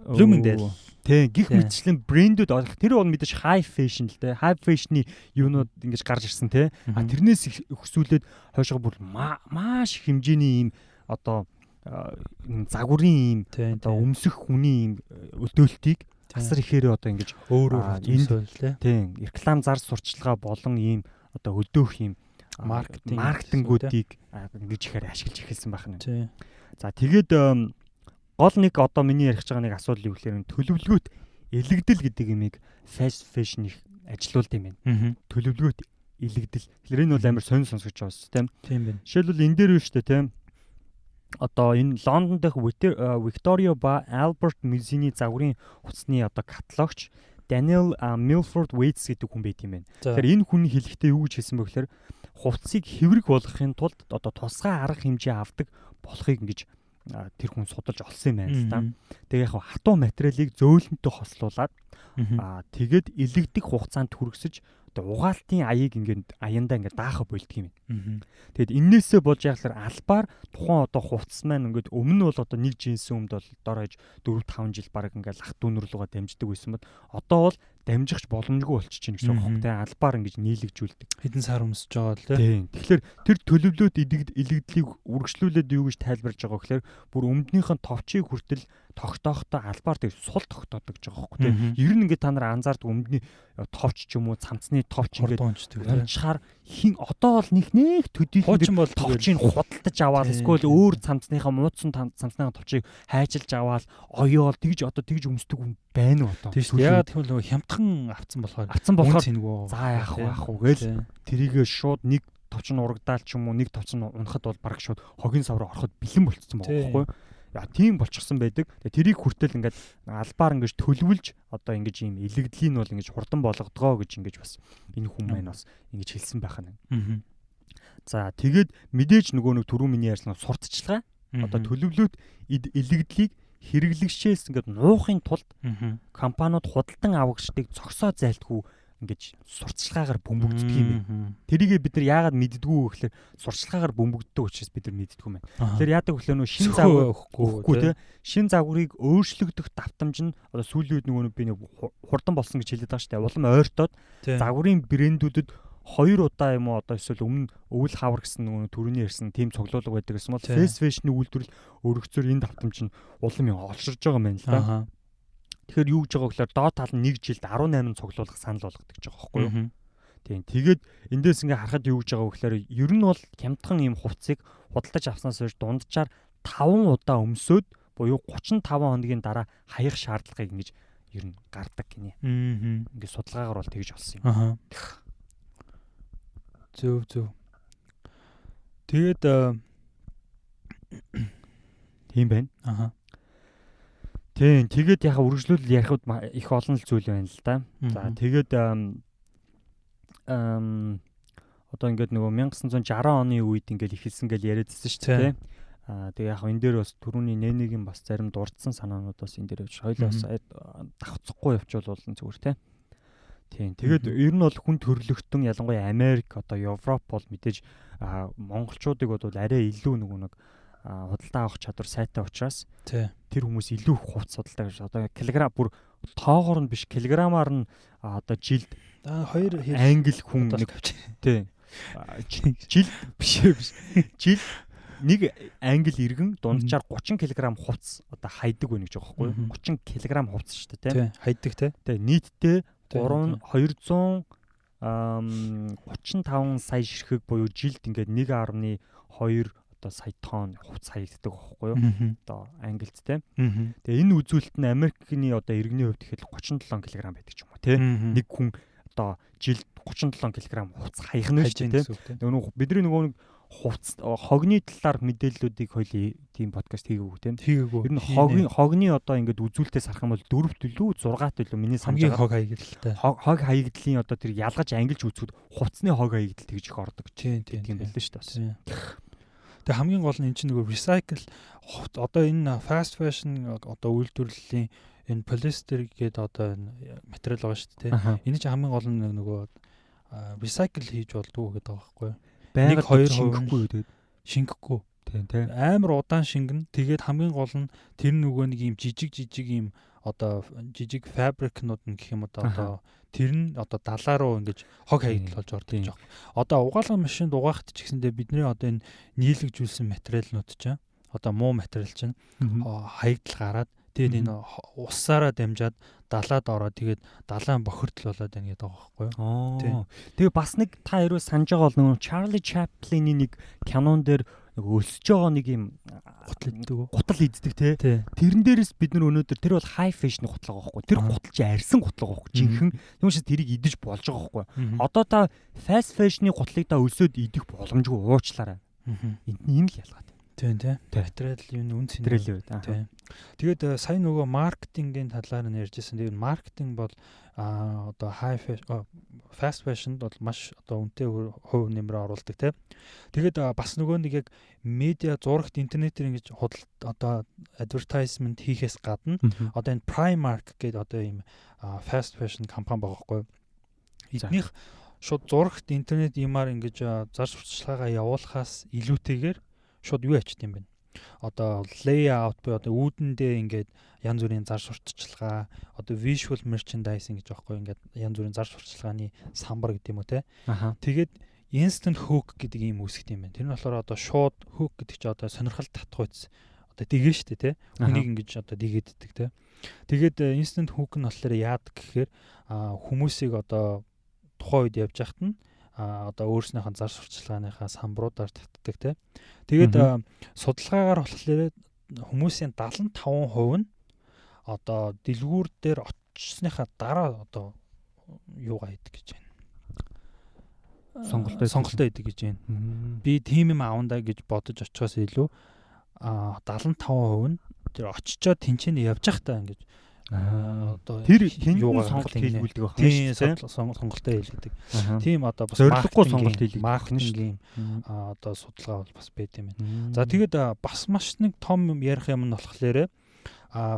Bloomingdale. Тий, гих мэтчлэн брэндүүд тэр бол мэдээж high fashion л дээ. High fashion-ы юунууд ингэж гарч ирсэн, те. А тэрнээс өксүүлээд хойшоо бүр маш их хэмжээний ийм одоо загварын ийм одоо өмсөх хүний ийм өдөөлтийг Асар ихээр одоо ингэж өөр өөр хувцас. Тийм, реклам зар сурталчилгаа болон ийм одоо өдөөх ийм маркетингүүдийг ингэж ихээр ашиглаж эхэлсэн байх нь. За тэгээд гол нэг одоо миний ярих гэж байгаа нэг асуудал юу гэхээр төлөвлөгөөт илэгдэл гэдэг юмыг fast fashion их ажилуулд юм байна. Төлөвлөгөөт илэгдэл. Тэгэхээр энэ бол амар сонин сонсогч байгаа шүү дээ, тийм байна. Жишээлбэл энэ дээр юу шүү дээ, тийм. Одоо энэ Лондон дахь Виктория ба Альберт музейний загварын хувцсны одоо каталогч Даниэл Милфорд Уэйтс гэдэг хүн байт юм байна. Тэгэхээр энэ хүн хэлэхдээ юу гэж хэлсэн бэ гэхээр хувцсыг хэврэг болгохын тулд одоо тусгай арга хэмжээ авдаг болохыг ингэж тэр хүн судалж олсон юм байна л да. Тэгээ яг хатуу материалыг зөөлөнтэй хослуулад тэгээд илэгдэх хугацаанд хүргэсэж одоо угаалтын аяыг ингээд аяндаа ингээд даахаа болдго юм. Тэгэд эннээсээ болж яхалаар албаар тухайн одоо хувцас маань ингээд өмнө нь бол одоо нэг джинсэн өмд бол дор хаяж 4 5 жил баг ингээд лах дүүнэр рүүгээ дамждаг байсан бол одоо бол дамжихч боломжгүй болчихж байна гэсэн үг байхгүй тий. Албаар ингэж нийлэгжүүлдэг. Хэдэн сар өмсөж байгаа л тий. Тэгэхээр тэр төлөвлөөд илэгдлийг үргэлжлүүлээд юу гэж тайлбарж байгаа гэхээр бүр өмднийхэн товчийг хүртэл тогтоохтой албаар тэр сул тогтоодог гэж байгаа байхгүй тий. Ер нь ингээд та нар анзаардаг өмдний товч ч юм уу цамцны товч ингээд унчхаар хин одоо бол нэг нэг төдийлөн бол товчийг худалдаж аваад эсвэл өөр цамцныхаа муудсан цамцныхаа товчийг хайжилж аваад оёол тэгж одоо тэгж өмсдөг хүн байна уу одоо. Тийм шүү. Яагаад гэвэл нөгөө хямдхан авцсан болохоор за яах вэ яах вэ гээл тэрийгээ шууд нэг товч нь урагдаал ч юм уу нэг товч нь унахад бол бараг шууд хогийн сав руу ороход бэлэн болцсон байгаа байхгүй юу? Я тийм болчихсон байдаг. Тэгээ тэрийг хүртэл ингээд албаар ингэж төлөвлөж одоо ингэж ийм илэгдлийн бол ингэж хурдан болгодгоо гэж ингэж бас энэ хүн маань бас ингэж хэлсэн байх нь. За тэгээд мэдээж нөгөө нэг түрүү миний ярьсан сурталчилгаа одоо төлөвлөөд илэгдлийг хэрэглэгчээс ингээд нуухын тулд компаниуд худалдан авагчдыг цогсоо зайлтгүй ингэж сурталчилгаагаар бөмбөгддөг юм байна. Тэрийгээ бид нар яагаад мэддэггүй вэ гэхээр сурталчилгаагаар бөмбөгддөг учраас бид нар мэддэггүй юм байна. Тэгэхээр яадаг гэхээр нөө шин загвар өгөхгүй те шин загварыг өөрчлөгдөх давтамж нь одоо сүүлийн үед нөгөө би нэг хурдан болсон гэж хэлээд байгаа шүү дээ. Улам ойртоод загварын брэндүүдэд 2 удаа юм уу одоо эсвэл өмнө өвөл хавар гэсэн нөгөө төрөний ярьсан тийм цуглуулга байдаг гэсэн бол fast fashion-ы үйлдвэрлэл өргөцөөр энэ давтамж нь улам юм олширж байгаа юм байна л да. Тэгэхээр юу гэж байгаа гэхээр доод тал нь 1 жилд 18 цуглуулга санал болгодог гэж байгаа байхгүй юу? Тийм. Тэгээд эндээс ингээ харахад юу гэж байгаа гэхээр ер нь бол хямдхан ийм хувцсыг худалдаж авснаас хойш дунджаар 5 удаа өмсөөд буюу 35 хоногийн дараа хаях шаардлагыг ингэж ер нь гардаг гинэ. Ингээ судалгаагаар бол тэгж олсон юм. Зөв зөв. Тэгээд тийм байна. Тийм, тэгээд яхаа үргэлжлүүл ярихуд их олон л зүйл байна л да. За тэгээд одоо ингээд нөгөө 1960 оны үед ингээд эхэлсэн гэж яриадсэн шүү дээ. Аа тэгээ яг энэ дээр бас түрүүний нэнэгийн бас зарим дурдсан санаанууд бас энэ дээр явж хоёлоо бас давхцахгүй явуул болно зүгээр те. Тийм. Тэгээд ер нь бол хүн төрлөختөн ялангуяа Америк одоо Европ бол мэдээж монголчуудыг бол арай илүү нөгөө нэг худалдаа авах чадвар сайтай учраас тэр хүмүүс илүү их хувцас худалдаа гэж одоо килограмм бүр тоогоор нь биш килограммаар нь одоо жилд хоёр англи хүн нэг тий жил биш биш жил нэг англи иргэн дунджаар 30 кг хувцас одоо хайдаг байна гэж байгаа байхгүй юу? 30 кг хувцас шүү дээ тий хайдаг тий. Тий нийтдээ 235 сая ширхэг буюу жилд ингээд 1.2 одоо сая тонн хувцас хаягддаг байхгүй юу? Одоо англид те. Тэгээ энэ үзүүлэлт нь Америкийн одоо иргэний хувьд ихэд 37 кг байдаг ч юм уу те. Нэг хүн одоо жилд 37 кг хувцас хаях нь шүү дээ те. Нөгөө бидний нөгөө нэг хувцас хогны талаар мэдээллүүдийг хоёул тийм подкаст хийгээгүй тийм. Хийгээгүй. Ер нь хогны одоо ингээд үзүүлэлтээс харах юм бол 4-т илүү 6-т илүү миний санаж байгаа хог хаягдaltaй. Хог хаягдлын одоо тэр ялгаж ангилж үзэхэд хувцсны хог хаягдал тэгж их ордог. Тийм юм байл шүү дээ. Тэгээ хамгийн гол нь эн чинь нөгөө recycle одоо энэ fast fashion одоо үйлдвэрлэлийн энэ polyester гэдэг одоо энэ материал байгаа шүү дээ. Энэ чинь хамгийн гол нь нөгөө recycle хийж болдгоо гэдэг байгаа байхгүй юу? Байгаль 2% шингэхгүй юу тэгээд шингэхгүй. Тийм тийм. Амар удаан шингэн. Тэгээд хамгийн гол нь тэр нөгөө нэг юм жижиг жижиг юм одоо жижиг фабрикнууд нь гэх юм одоо тэр нь одоо далаа руу ингэж хог хаягдал болж ордог гэж байна. Одоо угаалгын машинд угаахт ч гэсэндээ бидний одоо энэ нийлэгжүүлсэн материалнууд чинь одоо муу материал чинь хаягдал гараад Тэгээд энэ усаараа дамжаад далаад ороод, тэгээд далайн бохирдол болоод байна гэдэг байгаа байхгүй юу. Тэгээ бас нэг та хэрвээ санаж байгаа бол нөгөө Чарли Чаплины нэг кинон дээр нэг өлсөж байгаа нэг юм гутал иддэг үү? Гутал иддэг те. Тэрэн дээрээс бид нар өнөөдөр, тэр бол high fashion гутал байгаа байхгүй. Тэр гутал чи арьсан гутал байгаа байхгүй. Жинхэнэ. Тийм учраас тэрийг идэж болж байгаа байхгүй. Одоо та fast fashion-ы гутлыг та өлсөөд идэх боломжгүй, уучлаарай. Энд нь ийм л ялгаатай. Тийм тий. Материал юу, үн цэн. Материал юу. Тийм. Тэгээд сая нөгөө маркетингийн талаар нь ярьжсэн. Тэгээд маркетинг бол одоо high fast fashion-д бол маш одоо үнэтэй хувь нэмрээ оруулдаг тий. Тэгээд бас нөгөө нэг яг медиа, зурагт, интернетээр ингэж худал одоо advertisement хийхээс гадна одоо энэ Primark гэдэг одоо ийм fast fashion компани байгаа байхгүй юу? Эднийх шууд зурагт, интернет юмар ингэж зар сурталчилгаагаа явуулахаас илүүтэйгээр шууд юу ячт юм бэ? Одоо layout буюу одоо үүдэндээ ингээд янз бүрийн зар сурталчилгаа, одоо visual merchandising гэж аахгүй, ингээд янз бүрийн зар сурталчилгааны самбар гэдэг юм уу те. Тэгээд instant hook гэдэг ийм үүсгэх юм байна. Тэр нь болохоор одоо шууд hook гэдэг чинь одоо сонирхол татгүйц одоо дэгэ штэ те. Хүнийг ингэж одоо дэгээддэг те. Тэгээд instant hook нь болохоор яадаг гэхээр хүмүүсийг одоо тухайн үед явж байхад нь одоо өөрснийхөө зар сурталчилгааныхаа самбаруудаар татдаг те. Тэгээд судалгаагаар болохоор хүмүүсийн 75% нь одоо дэлгүүр дээр очсныхаа дараа одоо юугаа хийдэг гэж байна. Сонголтоо Сонголтоо хийдэг гэж байна. Би тийм юм авандаа гэж бодож очихоос илүү 75% нь тэр очичоод тэнцэнэ явж байхдаа ингэж одоо тэр тэнд сонголт хийлгүүлдэг байх тийм сонголтоо хийлгэдэг. Тийм, одоо бас зорилгогүй сонголт хийлгэх маркетингийн одоо судалгаа бол бас байд юм байна. За, тэгээд бас маш нэг том ярих юм нь болохоор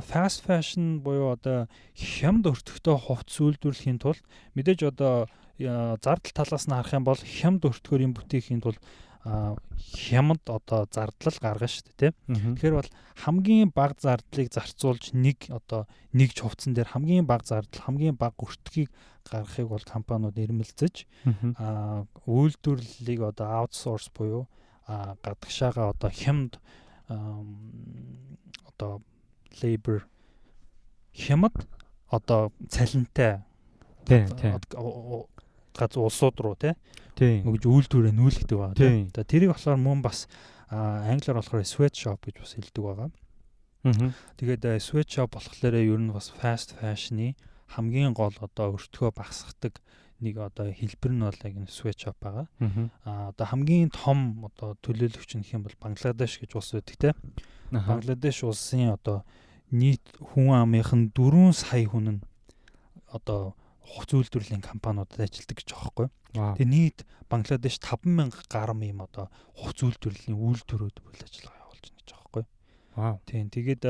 fast fashion буюу одоо хямд өртөгтэй хувцас үйлдвэрлэхийн тулд мэдээж одоо зардал талаас нь харах юм бол хямд өртгөөр юм бүтээхийн тулд хямд одоо зардлал гаргана шүү дээ, тийм. Тэгэхээр бол хамгийн бага зардлыг зарцуулж нэг одоо нэг ч хувцсан дээр хамгийн бага зардал, хамгийн бага өртгийг гаргахыг бол компаниуд эрмэлзэж үйлдвэрлэлийг одоо outsource буюу гадагшаага одоо хямд одоо labor, хямд одоо цалинтай газар улсууд руу тий өгж үйлдвэрээ нүүлгдэг байгаа тий. За, тэрийг болохоор мөн бас англиар болохоор sweatshop гэж бас хэлдэг байгаа. Тэгээд sweatshop болохоор ер нь бас fast fashion-ы хамгийн гол одоо өртгөө багасгадаг нэг одоо хэлбэр нь бол яг энэ sweatshop байгаа. Одоо хамгийн том одоо төлөөлөгч нь гэх юм бол Бангладеш гэж улс байдаг те. Бангладеш улсын одоо нийт хүн амынх нь 4 сая хүн нь одоо хувц үйлдвэрлэлийн компаниудад ажилладаг гэж байгаа байхгүй. Тэгээ нийт Бангладеш 5000 гаруй юм одоо хувц үйлдвэрлэлийн үйлдвэрүүд үйл ажиллагаа явуулж байна гэж байгаа байхгүй. Тийм, тэгээд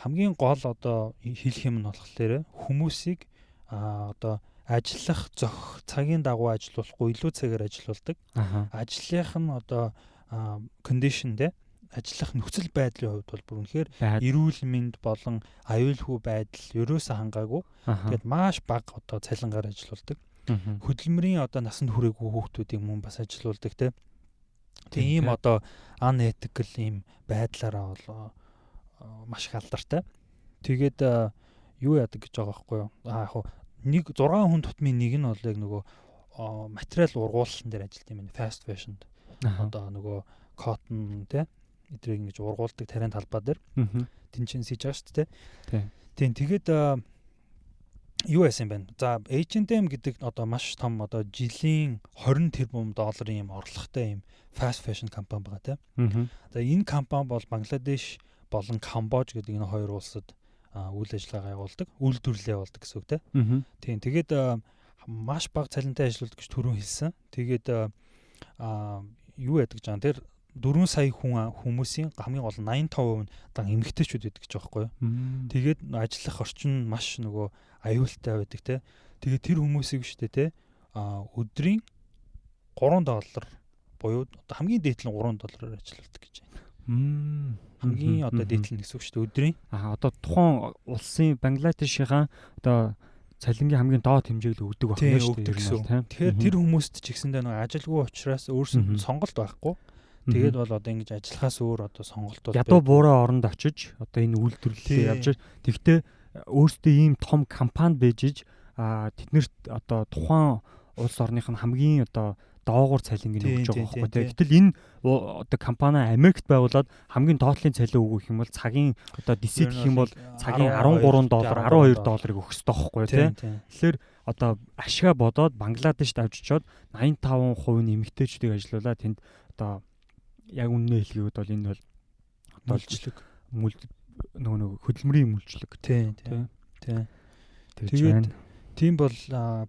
хамгийн гол одоо хэлэх юм нь болохоор хүмүүсийг одоо ажиллах зохих цагийн дагуу ажиллуулахгүй, илүү цагаар ажиллаулдаг. Ажлынх нь одоо condition те, ажиллах нөхцөл байдлын хувьд бол бүр үнэхээр эрүүл мэнд болон аюулгүй байдал ерөөсөө хангаагүй. Тэгээд маш бага одоо цалингаар ажиллаулдаг. Хөдөлмөрийн одоо насанд хүрээгүй хүүхдүүдийг мөн бас ажиллаулдаг те. Тийм одоо unethical ийм байдлаараа бол маш их алдартай. Тэгээд юу яадаг гэж байгаа байхгүй юу? Яг нэг 6 хүн тутмын нэг нь бол яг нөгөө материал ургуулсан дээр ажилт юм байна. Fast fashion-д. Одоо нөгөө cotton те, эдрийг ингэж ургуулдаг тариан талбай дээр. Тэнцэн сийж байгаа шүү дээ. Тийм, тэгээд юу яасан юм бэ? За, H&M гэдэг одоо маш том, одоо жилийн 20 тэрбум долларын юм орлоготой юм fast fashion компани байгаа тийм. За, энэ компани бол Бангладеш болон Камбож гэдэг энэ хоёр улсад үйл ажиллагаа явуулдаг, үйлдвэрлэл явуулдаг гэсэн үг тийм. Тийм, тэгээд маш бага цалинтай ажилладаг гэж түрүүн хэлсэн. Тэгээд юу яадаг жаа, тэр 4 сая хүн хүмүүсийн хамгийн гол 85% нь дан эмэгтэйчүүд байдаг гэж байгаа байхгүй юу. Тэгээд ажиллах орчин маш нөгөө аюултай байдаг те. Тэгээд тэр хүмүүсийг шүү дээ те, өдрийн 3 доллар буюу одоо хамгийн дээд нь 3 доллараар ажилладаг гэж байна. Хамгийн одоо дээд нь гэсэн үг шүү дээ, өдрийн. Аа, одоо тухайн улсын, Бангладешийнхаа одоо цалингийн хамгийн доод хэмжээг л өгдөг байх нь шүү дээ. Тэгэхээр тэр хүмүүст ч гэсэндээ нэг ажилгүй учраас өөрсөнд сонголт байхгүй. Тэгээд бол одоо ингэж ажиллахаас өөр одоо сонголт бол ядуу буурай оронд очиж одоо энэ үйлдвэрлэлээ явж, тэгтээ өөрсдөө ийм том компани бэжиж тэднэрт одоо тухайн улс орных нь хамгийн одоо доогуур цалинг нь өгч байгаа байхгүй тий. Гэтэл энэ одоо компани Америкт байгуулад хамгийн доотлын цалин өгөх юм бол цагийн одоо десит гэх юм бол цагийн 13 доллар, 12 долларыг өгөх ёстой байхгүй тий. Тэгэхээр одоо ашгаа бодоод Бангладешд авчичоод 85% нь эмэгтэйчүүдийг ажилуулаад тэнд одоо яг үнэнээ хэлгээд бол энэ бол одоо мүлжлэг нөгөө нэг хөдөлмөрийн мүлжлэг. Тий. Тий. Тэгээд тийм бол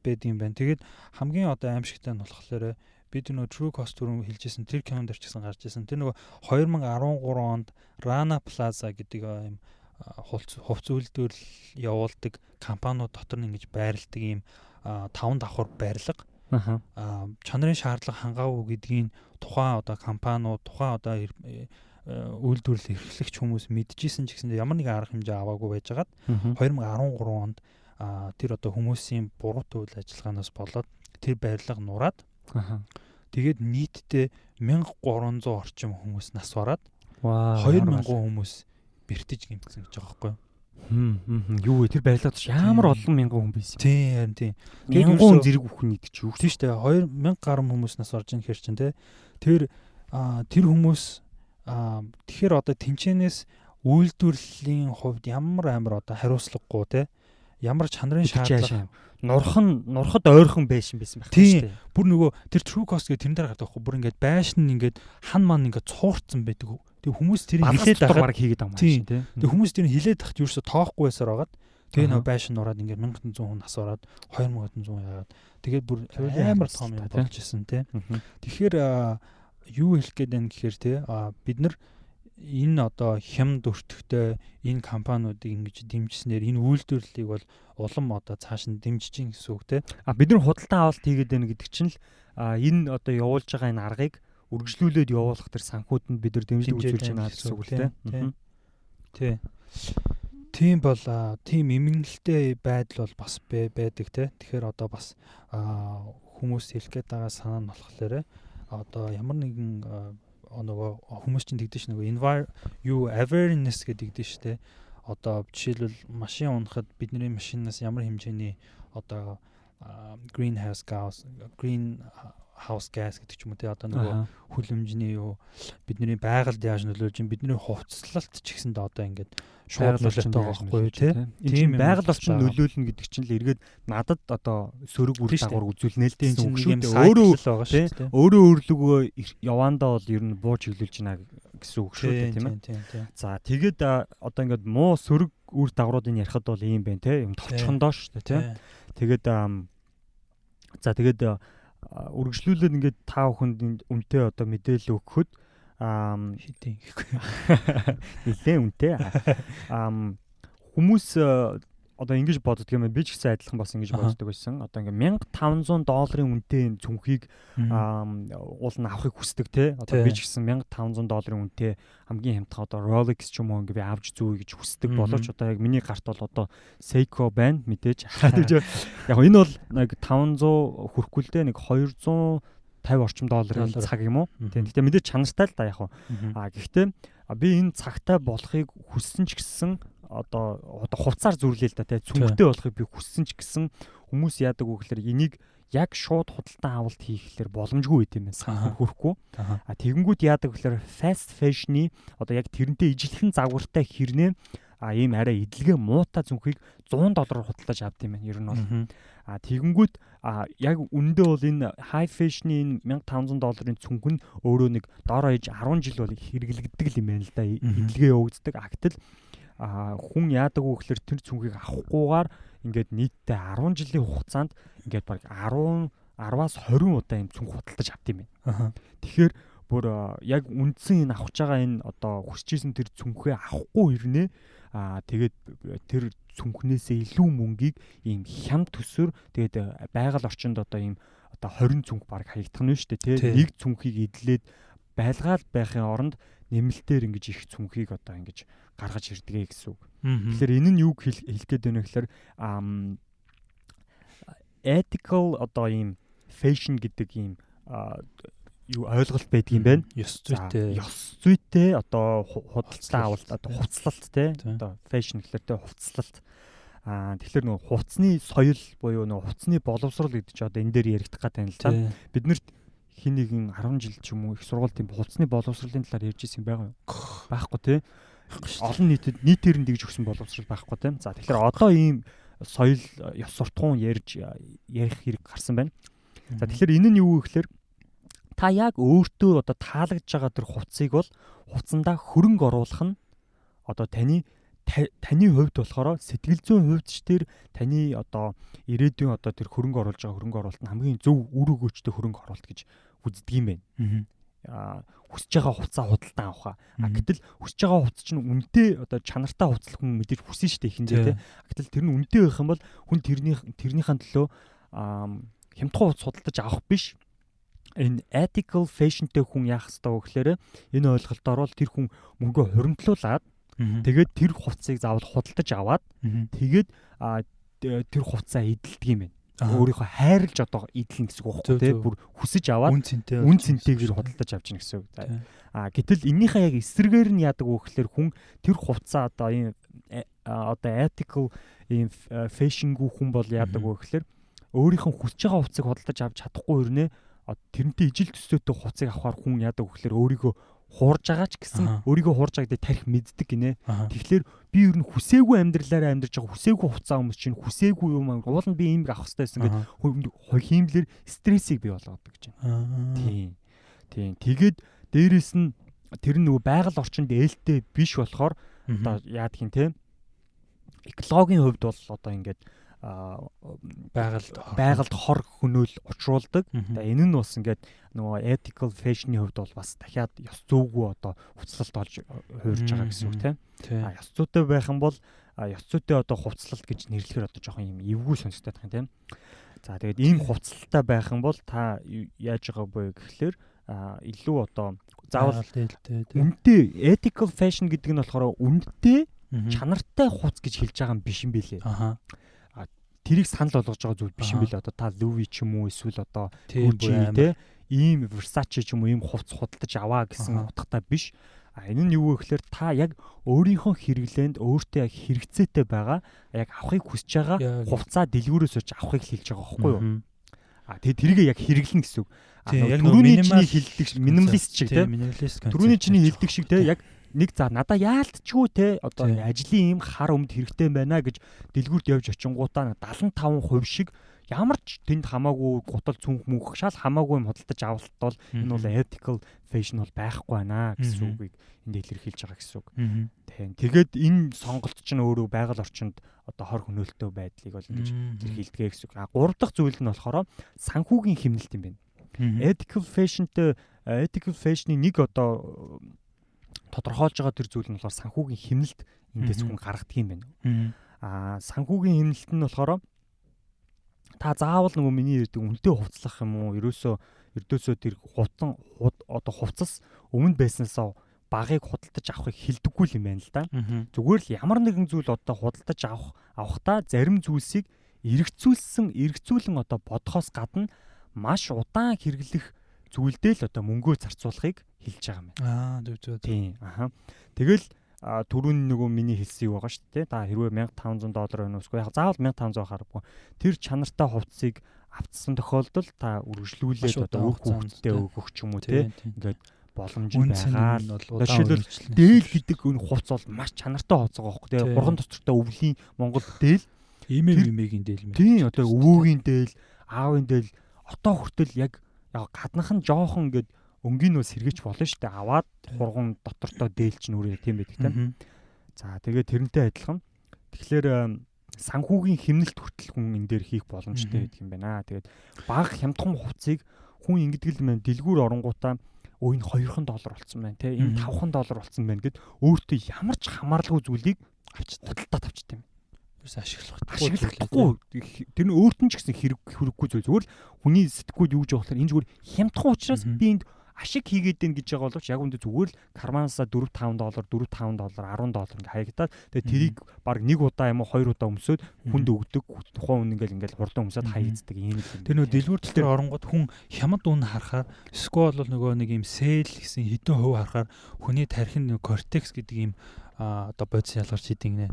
байд юм байна. Тэгээд хамгийн одоо аимшигтай нь болохоор бид нөгөө True Cost түрүүн хэлжсэн тэр кинонд ч гэсэн гарч ирсэн. Тэр нөгөө 2013 онд Rana Plaza гэдэг юм хувц үйлдвэрлэл явуулдаг компаниуд дотор нь ингэж байрладаг ийм таван давхар барилга. Чанарын шаардлага хангаагүй гэдгийг тухайн одоо компаниуд, тухайн одоо үйлдвэрлэл эрхлэгч хүмүүс мэдчихсэн ч гэсэн ямар нэгэн арга хэмжээ аваагүй байжгаад 2013 онд тэр одоо хүмүүсийн буруутай үйл ажиллагаанаас болоод тэр барилга нураад, тэгээд нийтдээ 1300 орчим хүмүүс нас бараад, 2000 хүмүүс бэртэж гэмтсэн гэж байгаа байхгүй юу? Юу вэ? Тэр барилгад ямар олон мянган хүн байсан. Тийм, харин тийм. Мянган зэрэг бүхэн нийт чи юу? Тийм шүү дээ. 2000 гаруй хүмүүс нас орж ийн хэр чинь те. Тэр тэр хүмүүс тэгэхээр одоо тэнчэнээс үйлдвэрлэлийн хувьд ямар амар одоо хариуцлагагүй те. Ямар чанарын шаардлага нурхан нурхад ойрхон байшин байсан байх шүү дээ. Бүр нөгөө тэр True Cost гэх тэрэн дээр гардаг байхгүй. Бүр ингээд байшин нь ингээд хан ман ингээд цуурцсан байдаг. Тэгээ хүмүүс тэрийг хилээд байхад баг хийгээд байгаа юм шиг тий. Тэгээ хүмүүс тэрийг хилээд тахт юусоо тоохгүй байсаар байгаад тэгээ нөгөө байшин нураад ингээд 1100 хүн нас ороод 2100 яагаад тэгээд бүр амар том юм болж исэн тий. Тэгэхээр юу хэлэх гээд байна гэхээр тий бид нар энэ одоо хямд өртөгтэй энэ компаниудыг ингэж дэмжснээр энэ үйлдвэрлэлийг бол улам одоо цааш нь дэмжиж гин гэсэн үг те. А бид нар худалдан авалт хийгээд байна гэдэг чинь л энэ одоо явуулж байгаа энэ аргыг үргэлжлүүлээд явуулах тэр санхүүдэнд бид нар дэмжлэг үзүүлж байна гэсэн үг л те. Тий. Тийм бол тийм эмгэнэлтэй байдал бол бас байдаг те. Тэгэхээр одоо бас хүмүүс хэлэх гээд байгаа санаа нь болохоор одоо ямар нэгэн нөгөө хүмүүс чинь тэгдэж нөгөө юу awareness гэдэг тэгдэж штэ. Одоо жишээлбэл машин унахад бидний машинаас ямар хэмжээний одоо greenhouse gas green house gas гэдэг ч юм уу те, одоо нөгөө хөлөмжний юу бидний байгальд яаж нөлөөлж чинь, бидний хувцлалт ч гэсэндээ одоо ингээд шууд нөлөөтэй байгаа байхгүй юу те. Тийм, байгаль орчин нөлөөлнө гэдэг чинь л эргээд надад одоо сөрөг үр дагавар үзүүлнэ л гэсэн үг шүү дээ. Өөрөө байгаа шүү дээ. Өөрөө өөрлөгөө яваандаа бол ер нь буу чиглүүлж байна гэсэн үг шүү дээ, тийм ээ. За тэгээд одоо ингээд муу сөрөг үр дагавруудыг ярихад бол ийм байна те. Юм товчхондоо шүү дээ, тийм. Тэгээд за тэгээд үргэлжлүүлээд ингээд та бүхэнд үнэтэй одоо мэдээлэл өгөхөд хэдийн гэхгүй нэлээ үнэтэй. Хүмүүс одоо ингэж боддог юм, би ч гэсэн адилхан бас ингэж боддог байсан. Одоо ингээ 1500 долларын үнэтэй цүнхийг уул нь авахыг хүсдэг те. Одоо би ч гэсэн 1500 долларын үнэтэй хамгийн хямдхан одоо Rolex ч юм уу ингээ би авч зүүе гэж хүсдэг боловч одоо яг миний гарт бол одоо Seiko байна мэдээж. Тэгж яг энэ бол нэг 500 хүрэхгүй л дээ, нэг 250 орчим долларын цаг юм уу. Тийм. Гэтэ мэдээж чанартай л да яг. А гэхдээ би энэ цагтай болохыг хүссэн ч гэсэн одоо хувцаар зүрлээ л да тий, цүнхтэй болохыг би хүссэн ч гэсэн хүмүүс яадаг вэ гэхээр энийг яг шууд худалдан авалт хийхлээр боломжгүй байт юм байна. Санхүү хөрөхгүй. А тэгэнгүүт яадаг гэхээр fast fashion-ы одоо яг тэрнтэй ижилхэн загвартай хэрнээ ийм арай эдлэгээ муутай зүнхийг 100 доллараар худалдаж авд юм байна. Ер нь бол. А тэгэнгүүт яг үндэ бол энэ high fashion-ы энэ 1500 долларын цүнх нь өөрөө нэг дор хаяж 10 жил бол хэрэглэгддэг юм байна л да. Эдлэгээ явагддаг. А гэтэл хүн яадаг вэ гэхээр тэр цүнхийг авахгүйгээр ингээд нийтдээ 10 жилийн хугацаанд ингээд баг 10 10-аас 20 удаа юм цүнх худалдаж авд юм байна. Тэгэхээр бүр яг үндсэн энэ авах байгаа энэ одоо хүсэжсэн тэр цүнхээ авахгүй хэрнээ тэгээд тэр цүнхнээсээ илүү мөнгийг ийм хямд төсөр тэгээд байгаль орчинд одоо ийм одоо 20 цүнх баг хаягдах нь шүү дээ тий. Нэг цүнхийг эдлээд байлгаал байхын оронд нэмэлтээр ингэж их цүнхийг одоо ингэж гаргаж ирдэгэ гэсэн үг. Тэгэхээр энэ нь юуг хэлэх гээд байна вэ гэхээр ethical одоо ийм fashion гэдэг ийм юу ойлголт байдаг юм байна. Ёс зүйтэй. Ёс зүйтэй одоо худалдаа авалт, одоо хувцлалт те, одоо fashion гэхэлэр те, хувцлалт. Тэгэхээр нөгөө хувцсны соёл буюу нөгөө хувцсны боловсрол гэдэг чи одоо энэ дээр яригдах гэдэг юм л та. Бид нарт хин нэгэн 10 жил ч юм уу их сургууль тийм хувцсны боловсролын талаар ярьж ирсэн байгаа юу? Байхгүй те. Олон нийтэд нийтээр нь тэгж өгсөн боловсрол байхгүй те. За, тэгэхээр одоо ийм соёл ёс суртахуун ярьж ярих хэрэг гарсан байна. За, тэгэхээр энэ нь юу вэ гэхээр та яг өөртөө одоо таалагдж байгаа тэр хувцсыг бол хувцсандаа хөрөнгө оруулах нь одоо таны хувьд болохоор сэтгэл зүйн хувьд ч тэр таны одоо ирээдүйн одоо тэр хөрөнгө оруулж байгаа хөрөнгө оруулалт нь хамгийн зөв үр өгөөжтэй хөрөнгө оруулалт гэж үздэг юм байна. Хүсэж байгаа хувцаа худалдан авах. А гэтэл хүсэж байгаа хувцас чинь үнэтэй, одоо чанартай хувцас хүн мэдээж хүсэн шүү дээ эхэндээ тий. Гэтэл тэр нь үнэтэй байх юм бол хүн тэрнийхэн төлөө хямдхан хувцас худалдаж авах биш. Энэ ethical fashion-тэй хүн яах ёстой вэ гэхээр энэ ойлголтоор бол тэр хүн мөнгөө хуримтлуулад, тэгээд тэр хувцсыг заавал худалдаж аваад, тэгээд тэр хувцсаа эдэлдэг юм байна. Өөрийнхөө хайрлаж одоо эдлэн гэсэн үг байхгүй тий. Бүр хүсэж аваад үн цэнтэйгээр худалдаж авч гин гэсэн үг. А гэтэл эннийхээ яг эсрэгээр нь яадаг вэ гэхээр хүн тэр хувцсаа одоо ийм одоо ethical ийм fashion-гүй хүн бол яадаг вэ гэхээр өөрийнх нь хүсэж байгаа хувцсыг худалдаж авч чадахгүй өрнөө тэрнтэй ижил төсөөтэй хувцсыг авахар хүн яадаг вэ гэхээр өөрийгөө хуурж байгаа ч гэсэн өөрийгөө хуурж байгаа гэдэг тарих мэддэг гинэ. Тэгэхээр би ер нь хүсээгүй амьдралаараа амьдарч байгаа, хүсээгүй хувцас өмсч чинь, хүсээгүй юм уул нь би ийм авах хэрэгтэй байсан гэдэг хиймлэр стрессийг бий болгодог гэж байна. Тийм. Тийм. Тэгээд дээрэс нь тэр нь нөгөө байгаль орчинд ээлтэй биш болохоор одоо яадаг юм те. Экологийн хувьд бол одоо ингээд байгальд хор хөнөөл учруулдаг. Тэгээ энэ нь бас ингээд нөгөө ethical fashion-ы хувьд бол бас дахиад ёс зүйгүй одоо хувцлалт олж хуурж байгаа гэсэн үг тийм. А ёс зүйтэй байх юм бол ёс зүйтэй одоо хувцлалт гэж нэрлэхээр одоо жоохон юм эвгүй сонсогдоод байх юм тийм. За, тэгээд ийм хувцлалтай байх юм бол та яаж байгаа вэ гэхлээр илүү одоо заавал үнэтэй, ethical fashion гэдэг нь болохоор үнэтэй чанартай хувцас гэж хэлж байгаа юм биш юм бэлээ. Тэрийг санал болгож байгаа зүйл биш юм билээ. Одоо та Louis ч юм уу эсвэл одоо Gucci те, ийм Versace ч юм уу ийм хувцас худалдаж аваа гэсэн утгатай биш. А энэ нь юу вэ гэхээр та яг өөрийнхөө хэрэглээнд өөртөө яг хэрэгцээтэй байгаа, яг авахыг хүсэж байгаа хувцаа дэлгүүрээс очиж авахыг хэлж байгаа байхгүй юу? А тэгээ тэрийг яг хэрэглэнэ гэсэн үг. А түрүүний чиний хэлдэг minimalist шиг те. Түрүүний чиний хэлдэг шиг те, яг нэг за надаа яалтчгүй те, одоо ажлын ийм хар өмд хэрэгтэй байна гэж дэлгүүрт явж очингуудаа 75% шиг ямар ч тэнд хамаагүй гутал цүнх мөнх шал хамаагүй юм худалдаж авалт бол энэ бол ethical fashion бол байхгүй байна гэсэн үгийг энд илэрхийлж байгаа гэсэн үг. Тийм. Тэгээд энэ сонголт чинь өөрөө байгаль орчинд одоо хор хөнөөлтөө байдлыг бол ингэж илэрхийлдэг гэсэн үг. А гурав дахь зүйл нь болохоор санхүүгийн хэмнэлт юм байна. Ethical fashion-тэй, ethical fashion-ы нэг одоо тодорхойлж байгаа тэр зүйл нь болохоор санхүүгийн хэмнэлт эндээс хүн гаргадаг юм байна. Аа, санхүүгийн хэмнэлт нь болохоор та заавал нөгөө миний ярьдаг үнэтэй хувцлах юм уу? Ерөөсөө ердөөсөө тэр хутан одоо хувцас өмнө байснаасаа багыг худалдаж авахыг хэлдэггүй юм байна л да. Зүгээр л ямар нэгэн зүйл одоо худалдаж авахдаа зарим зүйлсийг эргэцүүлсэн одоо бодохоос гадна маш удаан хэрэглэх зүйлдээ л одоо мөнгөө зарцуулахыг хэлж байгаа юм байна. Аа, зөв зөв. Тийм. Аха. Тэгэл түрүүн нөгөө миний хэлсэн юу байгаа шүү дээ. Та хэрвээ 1500 доллар байна уу? Яг заавал 1500 харахгүй. Тэр чанартай хувцсыг авцсан тохиолдолд та үргэлжлүүлээд одоо үр хүүхэдтэй өгөх ч юм уу те. Ингээд боломж байгаа л. Жишээлбэл, дээл гэдэг энэ хувцас бол маш чанартай хувцас байгаа байхгүй те. Гурван тостортой өвлийн Монгол дээл. Имээ мимэгийн дээл мэ. Тийм, одоо өвөөгийн дээл, аавын дээл одоо хүртэл яг гаднах нь жоохон ингээд өнгийн нь сэргээч болно шүү дээ. Аваад хурган дотортой дээл чинь үрээ тийм байдаг тийм. За, тэгээд тэрнтэй адилхан. Тэгэхээр санхүүгийн хэмнэлт хүртэл хүн энэ дээр хийх боломжтой байдаг юм байна. Тэгээд бага хямдхан хувцсыг хүн ингэдэг л юм, дэлгүүр оронгуудаа өө энэ 2 доллар болцсон байна те, энэ 5 доллар болцсон байна гэд өөртөө ямар ч хамааралгүй зүйлийг авч худалдаад авчт юм. Ерөөс ашиглахгүй. Тэр нь өөрт нь ч гэсэн хэрэггүй зүйл. Зүгээр л хүний сэтгүүд юу гэж байгаа болохоор энэ зүгээр хямдхан учраас би энд ашиг хийгээд байна гэж байгаа боловч яг үндэ зүгээр л карманаасаа 4 5 доллар, 4 5 доллар, 10 доллар ингээ хаягдаад, тэгээ тэрийг баг нэг удаа юм уу хоёр удаа өмсөөд хүнд өгдөг. Тухайн хүн ингээл хурдан өмсөөд хаягддаг юм л. Тэр нөгөө дэлгүүр дотор оронгууд хүн хямд үн харахаар, эсвэл бол нөгөө нэг юм sale гэсэн хэдэн хувь харахаар хүний тархинд нөгөө cortex гэдэг юм одоо бодис ялгарч идэг нэ.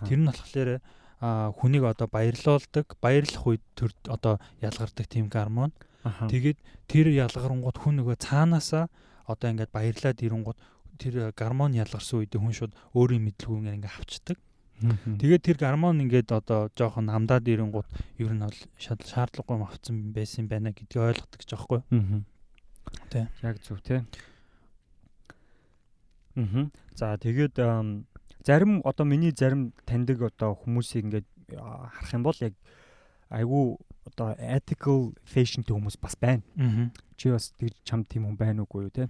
Тэр нь болохоор хүнийг одоо баярлуулдаг, баярлах үед төр одоо ялгардаг тийм гормон. Тэгээд тэр ялгарангууд хүн нөгөө цаанаасаа одоо ингээд баярлаад ирэнгууд тэр гормон ялгарсан үед хүн шууд өөрийн мэдлгүй ингээд авчдаг. Тэгээд тэр гормон ингээд одоо жоохон намдаад ирэнгууд ер нь бол шаардлагагүй юм авцсан байсан байна гэдгийг ойлгодог гэж байгаа байхгүй. Тэ. Яг зөв, тий. За, тэгээд зарим одоо миний зарим таньдаг одоо хүмүүсийг ингээд харах юм бол яг айгүй одоо ethical fashion-тэй хүмүүс бас байна. Чи бас тэгж чам тийм хүн байна уугүй юу, те?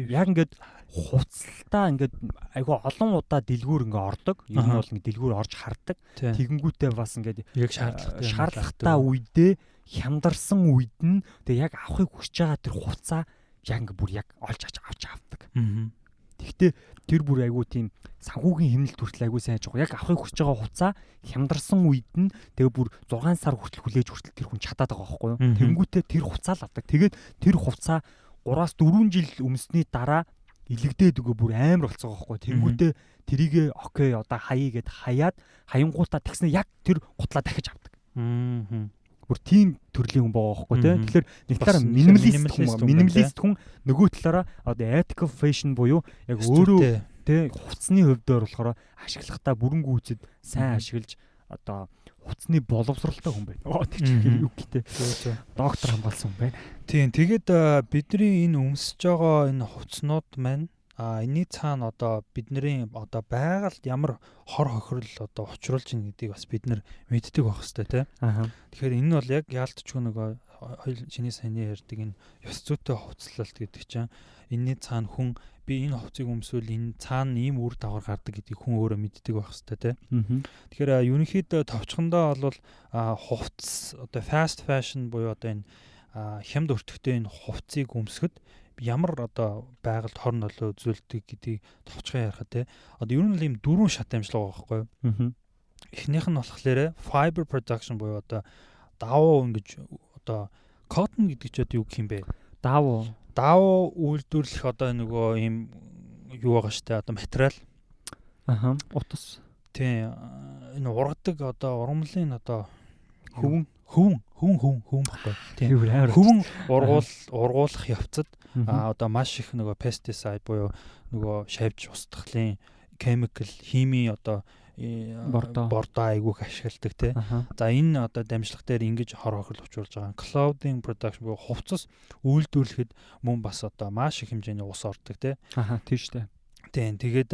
Яг ингээд хувцалтаа ингээд айгүй олон удаа дэлгүүр ингээ ордог. Ер нь бол ингээ дэлгүүр орж хардаг. Тэгэнгүүтээ бас ингээд яг шаардлагатай шаардлагатай үедээ, хямдарсан үед нь тэгээ яг авахыг хүсэж байгаа тэр хувцаа яг ингээ бүр яг олж авч авдаг. Тэгтээ тэр бүр айгүй тийм санхүүгийн хэмнэлт хүртэл айгүй сайн хийж байгаа. Яг авахыг хүсэж байгаа хувцаа хямдарсан үед нь тэгээ бүр 6 сар хүртэл хүлээж хүртэл тэр хүн чадаад байгаа байхгүй юу? Тэнгүүтээ тэр хувцаа л авдаг. Тэгээд тэр хувцаа 3-аас 4 жил өмсний дараа илэгдээд өгөө бүр амар болцсон байгаа байхгүй юу? Тэнгүүтээ тэрийгэ okay, одоо хаяа гэд хаяад, хаянгуудаа тэгснэ яг тэр гутлаа дахиж авдаг. Бүр тийм төрлийн хүн байгаа байхгүй, тий. Тэгэхээр нэг талаараа минималист хүн, минималист хүн, нөгөө талаараа одоо ethical fashion буюу яг өөрөө, тий, хувцсны хувьд болохоор ашиглахдаа бүрэн гүйцэд сайн ашиглаж одоо хувцсны боловсралтай хүн байна. Оо, тэг чи юу гэдэг. Доктор хамгаалсан хүн байна. Тийм, тэгээд бидний энэ өмсөж байгаа энэ хувцснууд маань энэний цаана одоо бидний одоо байгальд ямар хор хохирол одоо учруулж ийн гэдгийг бас бид нар мэддэг байх хэрэгтэй, тий. Тэгэхээр энэ нь бол яг яалтчгүй нөгөө хоёул чиний саяны ярьдаг энэ ёс зүйтэй хувцлалт гэдэг чинь энэний цаана хүн би энэ хувцыг өмсвөл энэ цаана ийм үр дагавар гардаг гэдгийг хүн өөрөө мэддэг байх хэрэгтэй, тий. Тэгэхээр ерөнхийдөө товчхондоо бол хувцс одоо fast fashion буюу одоо энэ хямд өртөгтэй энэ хувцсыг өмсөхөд ямар одоо байгальд хор нөлөө үзүүлдэг гэдгийг товчхон ярихад, те, одоо ер нь л ийм дөрвөн шат амжилт байгаа байхгүй юу? Эхнийх нь болохоор fiber production буюу одоо давуу ингэж одоо cotton гэдэг чи одоо юу гэх юм бэ? Давуу. Давуу үйлдвэрлэх одоо нөгөө ийм юу байгаа штэ, одоо материал. Утас. Тийм, энэ ургадаг одоо ургамлын одоо хөвөн. Хөвөн, хөвөн, хөвөн, хөвөн баггүй. Тийм. Хөвөн ургуулах явцад одоо маш их нөгөө pesticide буюу нөгөө шавж устгалын chemical, химийн одоо бордоо. Бордоо айгүйх ашигладаг, тий. За, энэ одоо дамжлах дээр ингэж хор хохирол учруулж байгаа. Clothing production буюу хувцас үйлдвэрлэхэд мөн бас одоо маш их хэмжээний ус ордог, тий. Аха, тийм шүү дээ. Тийм, тэгээд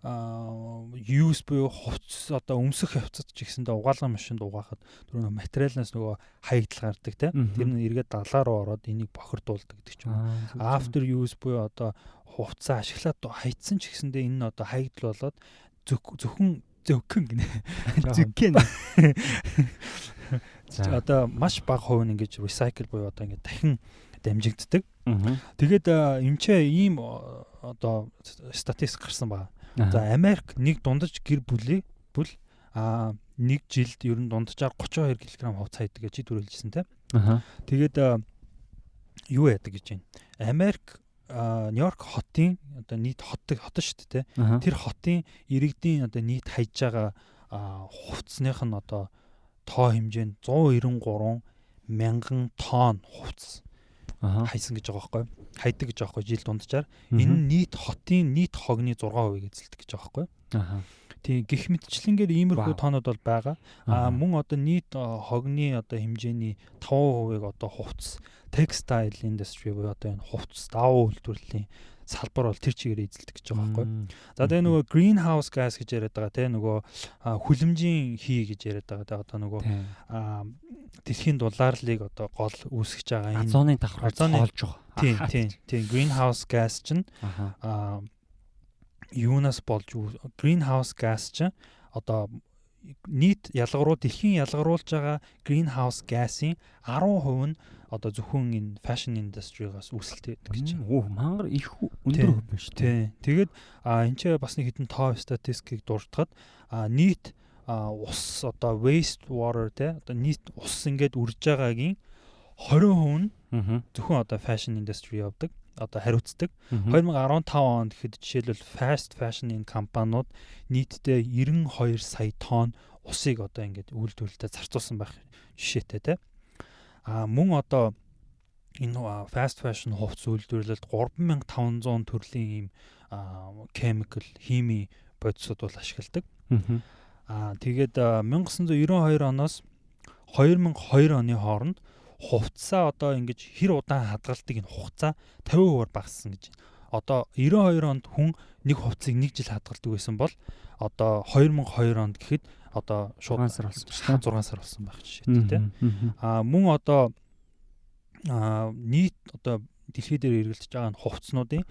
use буюу хувцас одоо өмсөх явцад ч гэсэндээ угаалгын машинд угаахад тэр нөгөө материалнаас нөгөө хаягдал гардаг, тий. Тэр нь эргээд далаа руу ороод энийг бохирдуулдаг гэдэг ч юм уу. After use буюу одоо хувцас ашиглаад хаягдсан ч гэсэндээ энэ нь одоо хаягдал болоод зөвхөн зөкөн гинэ. Зөкөн. Одоо маш бага хувь нь ингэж recycle буюу одоо ингэж дахин дамжигддаг. Тэгээд энэ ч ийм одоо статистик гарсан байна. За, Америк нэг дундаж гэр бүлийн бүл нэг жилд ер нь дунджаар 32 кг хувцас хайдаг гэж чи түрүүлжсэн, те. Тэгээд юу яадаг гэж байна. Америк Нью-Йорк хотын одоо нийт хот хот шүү дээ. Тэр хотын иргэдийн одоо нийт хайж байгаа хувцсных нь одоо тоо хэмжээ нь 193 мянган тонн хувцас хайсан гэж байгаа байхгүй юу? Хайдаг гэж байгаа байхгүй жил дунджаар. Энэ нь нийт хотын нийт хогны 6% эзэлдэг гэж байгаа байхгүй юу? Тийм, гэх мэтчлэнгээр иймэрхүү тоонууд бол байгаа. Мөн одоо нийт хогны одоо хэмжээний 5%-ыг одоо хувцас textile industry буюу одоо энэ хувцас давуу үйлдвэрлэлийн салбар бол тэр чигээр эзэлдэг гэж байгаа байхгүй. За, тэгээ нөгөө greenhouse gas гэж яриад байгаа, те, нөгөө хүлэмжийн хий гэж яриад байгаа, те, одоо нөгөө дэлхийн дулаарлыг одоо гол үүсгэж байгаа энэ озоны давхрыг цоолж байгаа. Тийм, greenhouse gas чинь юунаас болж, greenhouse gas чинь одоо нийт ялгаруу дэлхийн ялгаруулж байгаа greenhouse gas-ийн 10% нь одоо зөвхөн энэ fashion industry-гаас үүсэлтэй байдаг гэж. Оо, мангар их өндөр хөв байна шүү дээ. Тэгээд энэ ч бас нэг хэдэн тоо статистикийг дурдахад нийт ус одоо waste water те, одоо нийт ус ингээд үрж байгаагийн 20% нь зөвхөн одоо fashion industry явдаг, одоо хариуцдаг. 2015 онд гэхэд жишээлбэл fast fashion-ийн компаниуд нийтдээ 92 сая тонн усыг одоо ингээд үйлдвэрлэлтэд зарцуулсан байх жишээтэй те. А мөн одоо энэ fast fashion хувцас үйлдвэрлэлд 3500 төрлийн ийм chemical, хими бодисууд бол ашигладаг. Тэгээд 1992 оноос 2002 оны хооронд хувцсаа одоо ингэж хэр удаан хадгалдаг энэ хугацаа 50%-аар багассан гэж. Одоо 92 онд хүн нэг хувцсыг нэг жил хадгалдаг байсан бол одоо 2002 онд гэхэд одоо шууд 6 сар болсон шүү дээ. 6 сар болсон байх жишээтэй тийм. Мөн одоо нийт одоо дэлхий дээр эргэлдэж байгаа энэ хувцснуудын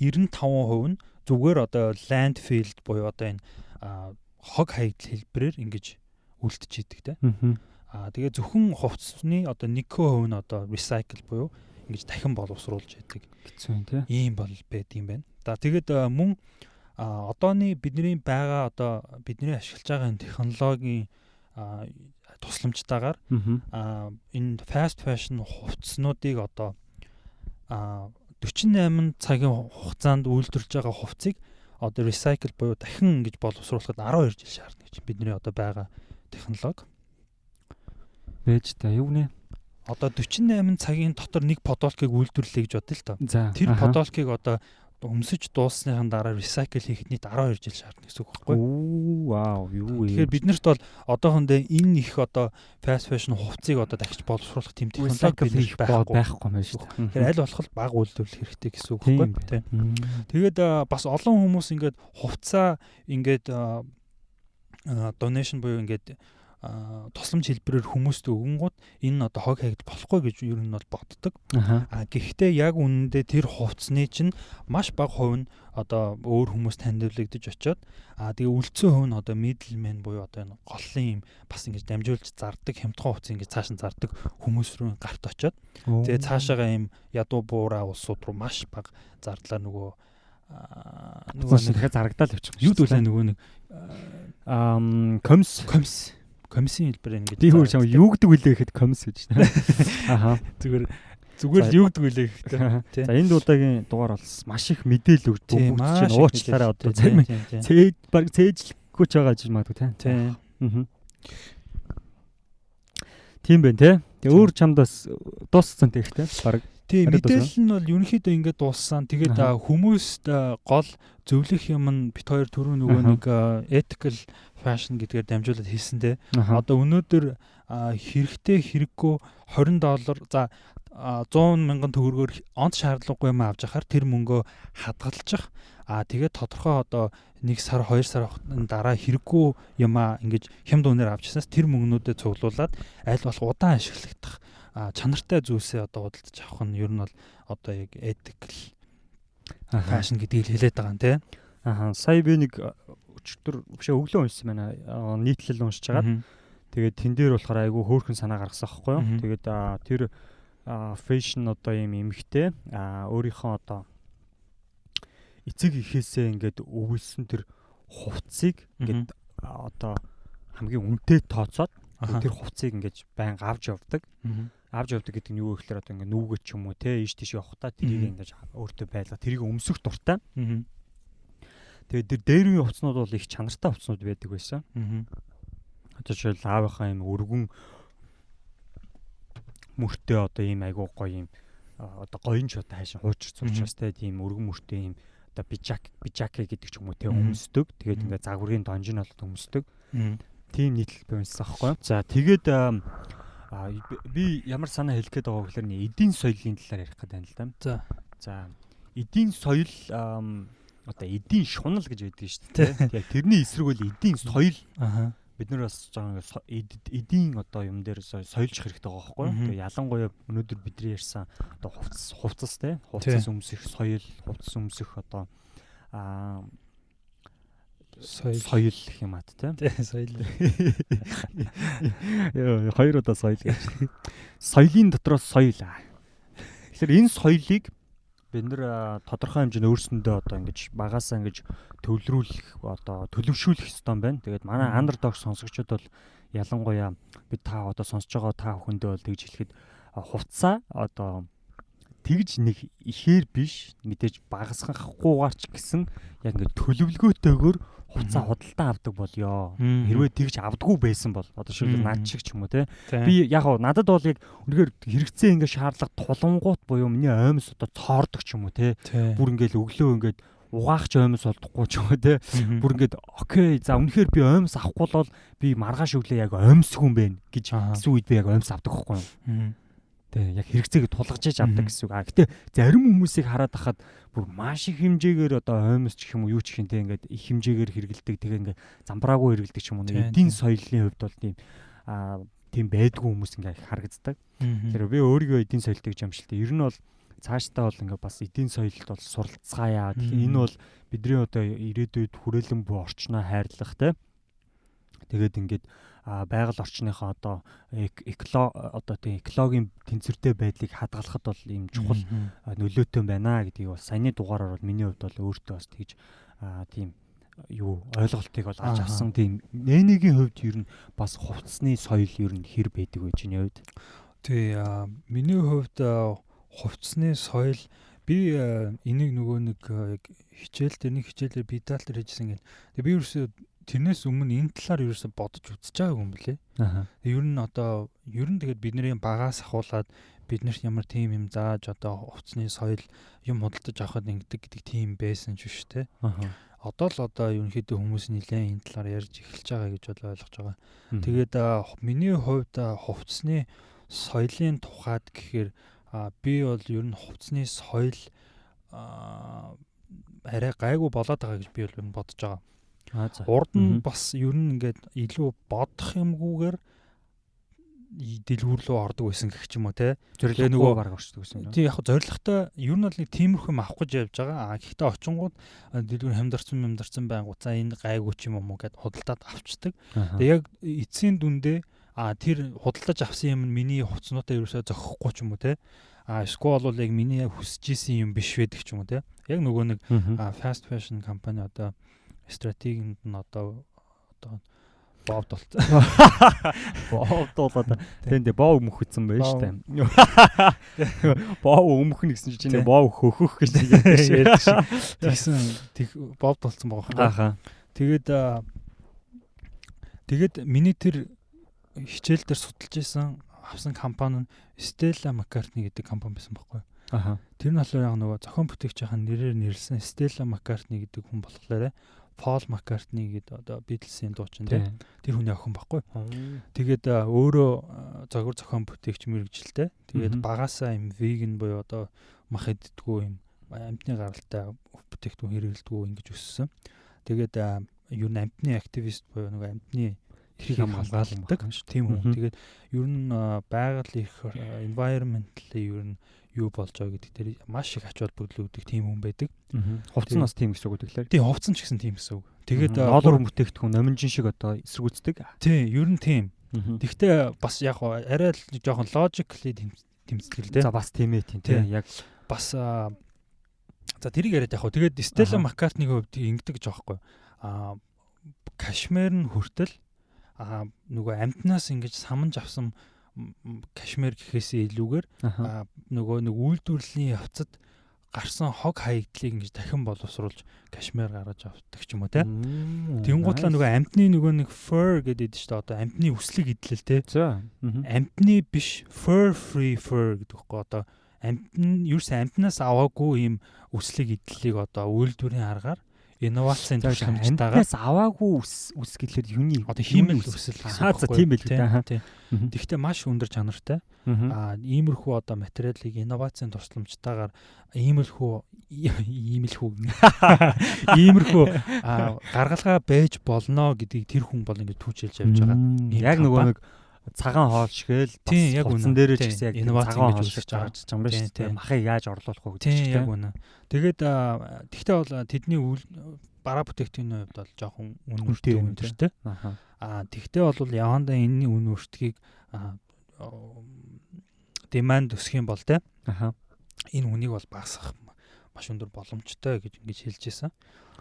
95% нь зүгээр одоо landfill буюу одоо энэ хог хаягдал хэлбэрээр ингэж үлдэж идэг те. Тэгээ зөвхөн хувцсны одоо 1% нь одоо recycle буюу ингэж дахин боловсруулж яадаг. Хэцүү юм тий. Ийм бол байд юм байна. За, тэгээд мөн одооны бидний байгаа, одоо бидний ашиглаж байгаа энэ технологийн тусламжтайгаар энэ fast fashion хувцснуудыг одоо 48 цагийн хугацаанд үйлдвэрлэж байгаа хувцсыг одоо recycle буюу дахин ингэж боловсруулахад 12 жил шаардна гэж бидний одоо байгаа технологи. Бэж та юу нэ? Одоо 48 цагийн дотор нэг подволкыг үйлдвэрлэе гэж бодъё л доо. Тэр подволкыг одоо өмсөж дууссныхан дараа recycle хийхэд нийт 12 жил шаардна гэсэн үг байхгүй юу? Вау, юу вэ? Тэгэхээр биднэрт бол одоохондоо энэ их одоо fast fashion хувцсыг одоо дахиж боловсруулах тийм технологи бид байхгүй юм байна шүү дээ. Тэгэхээр аль болох бага үйлдвэрлэх хэрэгтэй гэсэн үг байхгүй юу? Тийм. Тэгээд бас олон хүмүүс ингээд хувцаа ингээд donation буюу ингээд тусламж хэлбэрээр хүмүүст өгөнгүүд энэ нь одоо хог хаягдал болохгүй гэж ер нь бол боддог. Гэхдээ яг үнэндээ тэр хувцсны чинь маш бага хувь нь одоо өөр хүмүүст хандивлагдаж очиод, тэгээ үлдсэн хувь нь одоо middleman буюу одоо энэ голлын юм бас ингэж дамжуулж зардаг, хямдхан хувцас ингэж цааш нь зардаг хүмүүс рүү гарт очиод, тэгээ цаашаага юм ядуу буураа улсууд руу маш бага зардлаар нөгөө нөгөө нэг дахиад зарагдаал явчих. Юу дүүлээ нөгөө нэг комс. Комиссийн хэлбэрээр ингэж Би өөр чам юу гэдэг вүлээ гэхэд комс гэж. Аха. Зүгээр юу гэдэг вүлээ гэхдээ. За, энэ удаагийн дугаар бол маш их мэдээлэл өгч бүгд чинь уучлаарай, одоо зарим цээж баг цээжлэхгүй ч байгаа гэж магадгүй тийм. Тийм. Тийм байна те. Тэгээ өөр чамд бас дууссан тэгтэй баг. Тийм, мэдээлэл нь бол ерөнхийдөө ингээд дууссан. Тэгээд хүмүүст гол зөвлөх юм нь бит хоёр түрүү нөгөө нэг ethical fashion гэдгээр дамжуулаад хэлсэн те. Одоо өнөөдөр хэрэгтэй хэрэггүй 20 доллар, за, 100 мянган төгрөгөөр онц шаардлагагүй юм авч ахаар тэр мөнгөө хадгалчих. Тэгээд тодорхой одоо 1 сар, 2 сар дараа хэрэггүй юмаа ингэж хямд үнээр авчихсанаас тэр мөнгнүүдэд цуглуулад аль болох удаан ашиглагдах чанартай зүйлсээ одоо худалдаж авах нь ер нь бол одоо яг ethical fashion гэдгийг хэлээд байгаа юм тий. Аха, сая би нэг өчигдөр биш, өглөө уншсан байна. Нийтлэл уншиж хагаад тэгээд тэн дээр болохоор айгүй хөөрхөн санаа гаргасан байхгүй юу. Тэгээд тэр fashion одоо ийм эмэгтэй өөрийнхөө одоо эцэг эхээсээ ингээд өвөлсөн тэр хувцсыг ингээд одоо хамгийн үнэтэй тооцоод тэр хувцсыг ингээд байнга авч явдаг. Авч явдаг гэдэг нь юу вэ гэхээр одоо ингээд нүүгээ ч юм уу те, ийш тийш явахдаа тэрийг ингээд өөртөө байлга, тэрийг өмсөх дуртай. Тэгээд тэр дээр үеийн хувцснууд бол их чанартай хувцснууд байдаг байсан. Одоо жишээл аавынхаа юм өргөн мөртөө одоо ийм айгуу гоё юм одоо гоён ч одоо хайшин хуучирсан учраас те, тийм өргөн мөртөө ийм одоо бижаке гэдэг ч юм уу те, өмсдөг. Тэгээд ингээд загварын донж нь болоод өмсдөг. Тийм нийтлэл би уншсан аахгүй. За, тэгээд би ямар санаа хэлэх гээд байгаа вэ гэхээр эдийн соёлын талаар ярих гэдэг байна л да. За, эдийн соёл, одоо эдийн шунал гэж байдаг шүү дээ. Яг тэрний эсрэг бол эдийн соёл. Бид нар бас жоохон эдийн одоо юм дээр соёлжих хэрэгтэй байгаа байхгүй юу? Тэгээ ялангуяа өнөөдөр бидний ярьсан одоо хувцас хувцас те, хувцас өмсөх соёл, хувцас өмсөх одоо Соёл гэх юм аа, тий. Тий, соёл. Йоо, хоёр удаа соёл гэж. Соёлын дотроос соёл. Тэгэхээр энэ соёлыг бид нэр тодорхой хэмжээнд өөрсөндөө одоо ингэж багасаа ингэж төвлөрүүлэх, одоо төлөвшүүлэх ёстой юм байна. Тэгээд манай underdog сонсогчид бол ялангуяа бид та одоо сонсож байгаа та бүхэндээ бол тэгж хэлэхэд, хувцаа одоо тэгж нэг ихээр биш, мэдээж багасгахгүйгээр ч гэсэн яг ингээд төлөвлөгөөтэйгээр хувцаа худалдаа авдаг болёо. Хэрвээ тэгж авдаггүй байсан бол одоо шилбэл наад шиг ч юм уу, те. Би яг гоо надад бол яг үнэхээр хэрэгцээ ингээд шаардлага тулангуут буюу миний оймс одоо цоордог ч юм уу, те. Бүр ингээд өглөө ингээд угаах ч оймс олдохгүй ч юм уу, те. Бүр ингээд okay, за, үнэхээр би оймс авахгүй бол би маргааш өглөө яг оймсгүй юм байна гэж гэсэн үед би яг оймс авдаг байхгүй юу. Тэ, яг хэрэгцээг тулгаж иж авдаг гэсэн үг. А гэтээ зарим хүмүүсийг хараад ахад бүр маш их хэмжээгээр одоо оймс ч гэх юм уу, юу ч гэх юм, те, ингээд их хэмжээгээр хэрэгэлдэг. Тэгээ ингээд замбраагүй хэрэгэлдэг ч юм уу. Эдийн соёлын хувьд бол тийм тийм байдгүй хүмүүс ингээд их харагддаг. Тэгэхээр би өөрийгөө эдийн соёлтой гэж юм шиг л дээ. Ер нь бол цаашдаа бол ингээд бас эдийн соёлд бол суралцгаая. Тэгэхээр энэ бол бидний одоо ирээдүйд хүрээлэн буй орчноо хайрлах, те. Тэгээд ингээд байгаль орчныхоо одоо экло одоо тийм экологийн тэнцвэртэй байдлыг хадгалахад бол ийм чухал нөлөөтэй байна гэдгийг бас саяны дугаараар бол миний хувьд бол өөртөө бас тэгж тийм юу ойлголтыг бол олж авсан. Тийм, нээнигийн хувьд ер нь бас хувцсны соёл ер нь хэр байдаг вэ чиний хувьд? Тий, миний хувьд хувцсны соёл, би энийг нөгөө нэг яг хичээл дээр, нэг хичээлээр би Итали дээр хийжсэн гэн. Тэгээ би ерөөсөө тэрнээс өмнө энэ талаар ерөөсөө бодож үзэж байгаагүй юм блэ. Ер нь одоо ер нь тэгээд бидний багаас ахуулаад биднэрт ямар тийм юм зааж, одоо хувцсны соёл, юм худалдаж авахад ингэдэг гэдэг тийм байсан ч биш, те. Одоо л одоо ерөнхийдөө хүмүүс нэлээд энэ талаар ярьж эхэлж байгаа гэж бол ойлгож байгаа. Тэгээд миний хувьд хувцсны соёлын тухайд гэхээр би бол ер нь хувцсны соёл арай гайгүй болоод байгаа гэж би бол бодож байгаа. Урд нь бас ер нь ингээд илүү бодох юмгүйгээр дэлгүүр рүү ордог байсан гэх ч юм уу, те. Тэгээ нөгөө баг орчдөг байсан. Тий, яг зоригтой ер нь бол нэг тиймэрхүү юм авах гэж явж байгаа. А гэхдээ очингууд дэлгүүр хямдарсан хямдарсан байнгут, за, энэ гайгүй ч юм уу гэд худалдаад авчдаг. Тэгээ яг эцсийн дүндээ тэр худалдаж авсан юм нь миний хувцснуудаа ерөөсөө зохихгүй ч юм уу, те. А эсвэл бол яг миний хүсэж исэн юм биш байдаг ч юм уу, те. Яг нөгөө нэг fast fashion компани одоо стратегинд нь одоо бовд болцсон. Бовд болоод тийм дээ, бов өмөхөцсөн байж штэ. Бов өмөхнө гэсэн чинь чинь бов хөхөх гэж ярьж шин. Тэгсэн тэг бовд болцсон байгаа байхгүй. Тэгээд миний тэр хичээл дээр судалж исэн авсан компани нь Stella McCartney гэдэг компани байсан байхгүй. Тэр нь болохоор яг нөгөө зохион бүтээгчийн нэрээр нэрлсэн Stella McCartney гэдэг хүн болохоор Paul McCartney гэдэг одоо Beatles-ийн дуучин, тийм. Тэр хүний охин байхгүй. Тэгээд өөрөө зохион зохион бүтээгч мэргэжилтэй. Тэгээд багасаа юм vegan буюу одоо мах иддэггүй, юм амьтны гаралтай бүтээгдэхүүн хэрэглэдэггүй ингэж өссөн. Тэгээд ер нь амьтны активист буюу нөгөө амьтны эрхийг хамгаалдаг тийм хүн. Тэгээд ер нь байгаль эрх, environmental ер нь юу болж байгаа гэдэг дээр маш их ач холбогдол өгдөг тийм хүн байдаг. Хувцас нь бас тийм гэсэн үг үү тэгэхээр? Тийм, хувцас нь ч гэсэн тийм гэсэн үг. Тэгээд ноолор бүтээгдэхүүн номинжин шиг одоо эсэргүүцдэг. Тийм, ер нь тийм. Тэгтээ бас яг арай л жоохон logically тэмцдэг л дээ. За, бас тийм ээ, тийм, тийм яг бас за, тэрийг яриад яг хөө. Тэгээд Stella McCartney-гийн хувьд ингэдэг гэж байгаа байхгүй. Кашмир нь хүртэл нөгөө амьтнаас ингэж саманж авсан кашмир гэхээсээ илүүгээр нөгөө нэг үйлдвэрлэлийн явцад гарсан хог хаягдлыг ингэж дахин боловсруулж кашмир гаргаж авдаг ч юм уу, те. Тэнгуутлаа нөгөө амьтны нөгөө нэг fur гэдэг шүү дээ. Одоо амьтны үслэг идэл, те. Амьтны биш, fur free fur гэдэг байхгүй, одоо амьтан ерөөсөн амьтнаас аваагүй ийм үслэг идлэлийг одоо үйлдвэрийн аргаар инновацийн туршламжтайгаар. Амьтнаас аваагүй үс үс гэлэр юуны одоо хиймэл үсэл гэсэн. За, тийм байл үү. Тийм. Тэгэхдээ маш өндөр чанартай. Иймэрхүү одоо материалыг инновацийн туршламжтайгаар иймэрхүү гаргалгаа байж болно гэдгийг тэр хүн бол ингэж түүчэлж явж байгаа. Яг нөгөө нэг цагаан хоол шигээл бас хувцсан дээрээ ч гэсэн яг цагаан хоол шиг гаргаж байгаа юм байна шүү дээ. Махыг яаж орлуулах вэ гэдэг чинь. Яг үнэ. Тэгээд тэгтээ бол тэдний үйл Бараа бүтээгдэхүүний хувьд бол жоохон үн өртөө өндөртэй. Тэгтээ бол явандаа энэний үн өртгийг demand өсөх юм бол те. Энэ үнийг бол багасгах маш өндөр боломжтой гэж ингэж хэлж ирсэн.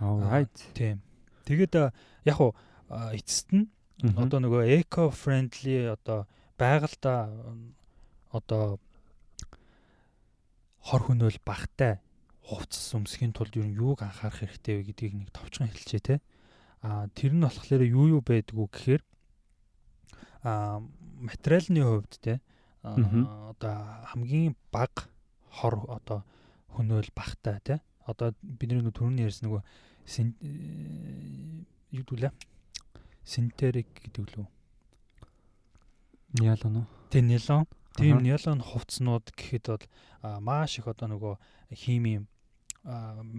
Alright. Тийм. Тэгээд яг уу эцэст нь одоо нөгөө eco friendly, одоо байгальда одоо хор хөнөөл багтай хувцас өмсөхийн тулд ер нь юуг анхаарах хэрэгтэй вэ гэдгийг нэг товчхон хэлчихье те. Тэр нь болохоор юу юу байдгүй гэхээр материалны хувьд те, одоо хамгийн бага хор одоо хөнөөл багтай те. Одоо бидний нөгөө түрүүний ярьсан нөгөө юу гэдэг лээ? Synthetic гэдэг лүү? Nylon уу? Тэ, nylon. Тийм, nylon хувцснууд гэхэд бол маш их одоо нөгөө химийн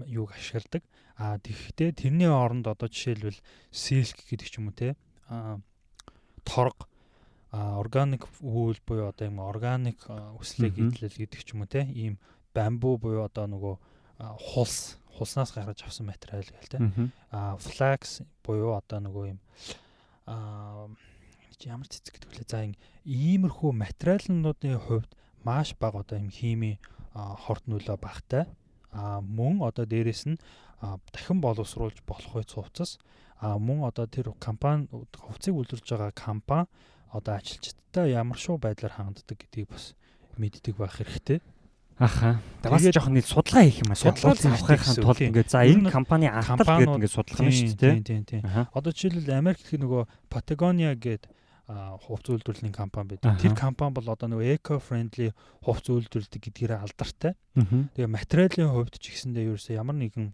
юуг ашигладаг. Тэгэхдээ тэрний оронд одоо жишээлбэл silk гэдэг ч юм уу те. Торго, organic wool буюу одоо юм органик үслэг идэлэл гэдэг ч юм уу те. Ийм бамбу буюу одоо нөгөө хулс, хулснаас гаргаж авсан материал гээл те. Flax буюу одоо нөгөө юм ямар цэцэг гэдэг вүлээ. За, иймэрхүү материалнуудын хувьд маш бага одоо юм химийн хорт нөлөө багтай. Мөн одоо дээрэс нь дахин боловсруулж болох үе хувцас, мөн одоо тэр компани, хувцсыг үйлдвэрлэж байгаа компани одоо ажилчдтай ямар шуу байдлаар ханддаг гэдгийг бас мэддэг байх хэрэгтэй. Аха. Бас жоохон нэг судалгаа хийх юм аа. Судалгаа авахын тулд ингээд за энэ компани алтал гэдэг ингээд судлах нь шүү дээ. Тийм. Одоо жишээлбэл Америкт нөгөө Patagonia гэдэг хувцас үйлдвэрлэлийн компани байдаг. Тэр компани бол одоо нөгөө eco friendly хувцас үйлдвэрлэдэг гэдгээрээ алдартай. Тэгээ материалын хувьд ч гэсэндээ ерөөсөө ямар нэгэн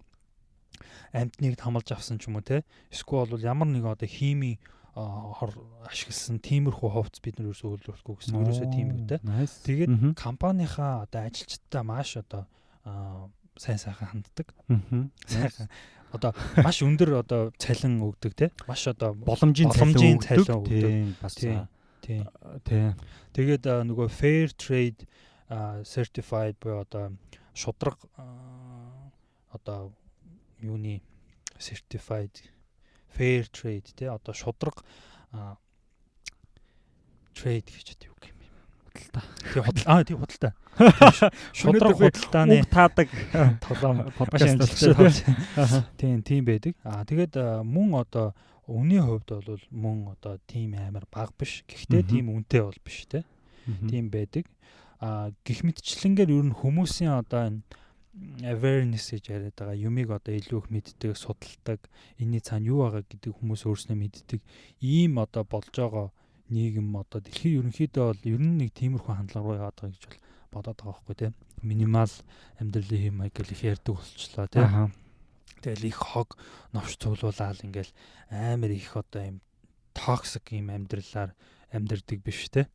амьтныг хамлаж авсан ч юм уу те. Эсвэл бол ямар нэгэн одоо химийн хор ашигласан тиймэрхүү хувцас бид нар ерөөсөө үйлдвэрлэхгүй гэсэн, ерөөсөө тийм юутай. Тэгээд компанийнхаа одоо ажилчдаа маш одоо сайн сайхан ханддаг. Сайхан одоо маш өндөр одоо цалин өгдөг те. Маш одоо боломжийн цалин өгдөг. Бас тийм. Тийм. Тэгээд нөгөө fair trade certified буюу одоо шудраг одоо юуны certified, fair trade те, одоо шудраг trade гэж одоо юу гэх юм бэ? Худалдаа. Тий, худал тий, худалдаа. Шудраг худалдааны таадаг толоо подкаст. Тийм, тийм байдаг. Тэгээд мөн одоо үнийн хувьд бол мөн одоо тийм амар бага биш. Гэхдээ тийм үнэтэй бол биш те. Тийм байдаг. Гэх мэтчлэнгээр ер нь хүмүүсийн одоо энэ awareness гэж яриад байгаа юмыг одоо илүү их мэддэг, судалдаг, энэний цаана юу байгаа гэдэг хүмүүс өөрснөө мэддэг. Ийм одоо болж байгаа нийгэм, одоо дэлхийн ерөнхийдөө бол ер нь нэг тиймэрхүү хандлага руу яваад байгаа гэж бол бодоод байгаа байхгүй тий. Минимал амьдралын хэм маяг гэл их ярьдаг болчлоо тий. Тэгэл их хог новш цуглуулаад ингээл амар их одоо юм toxic юм амьдралаар амьдрдаг биш тий.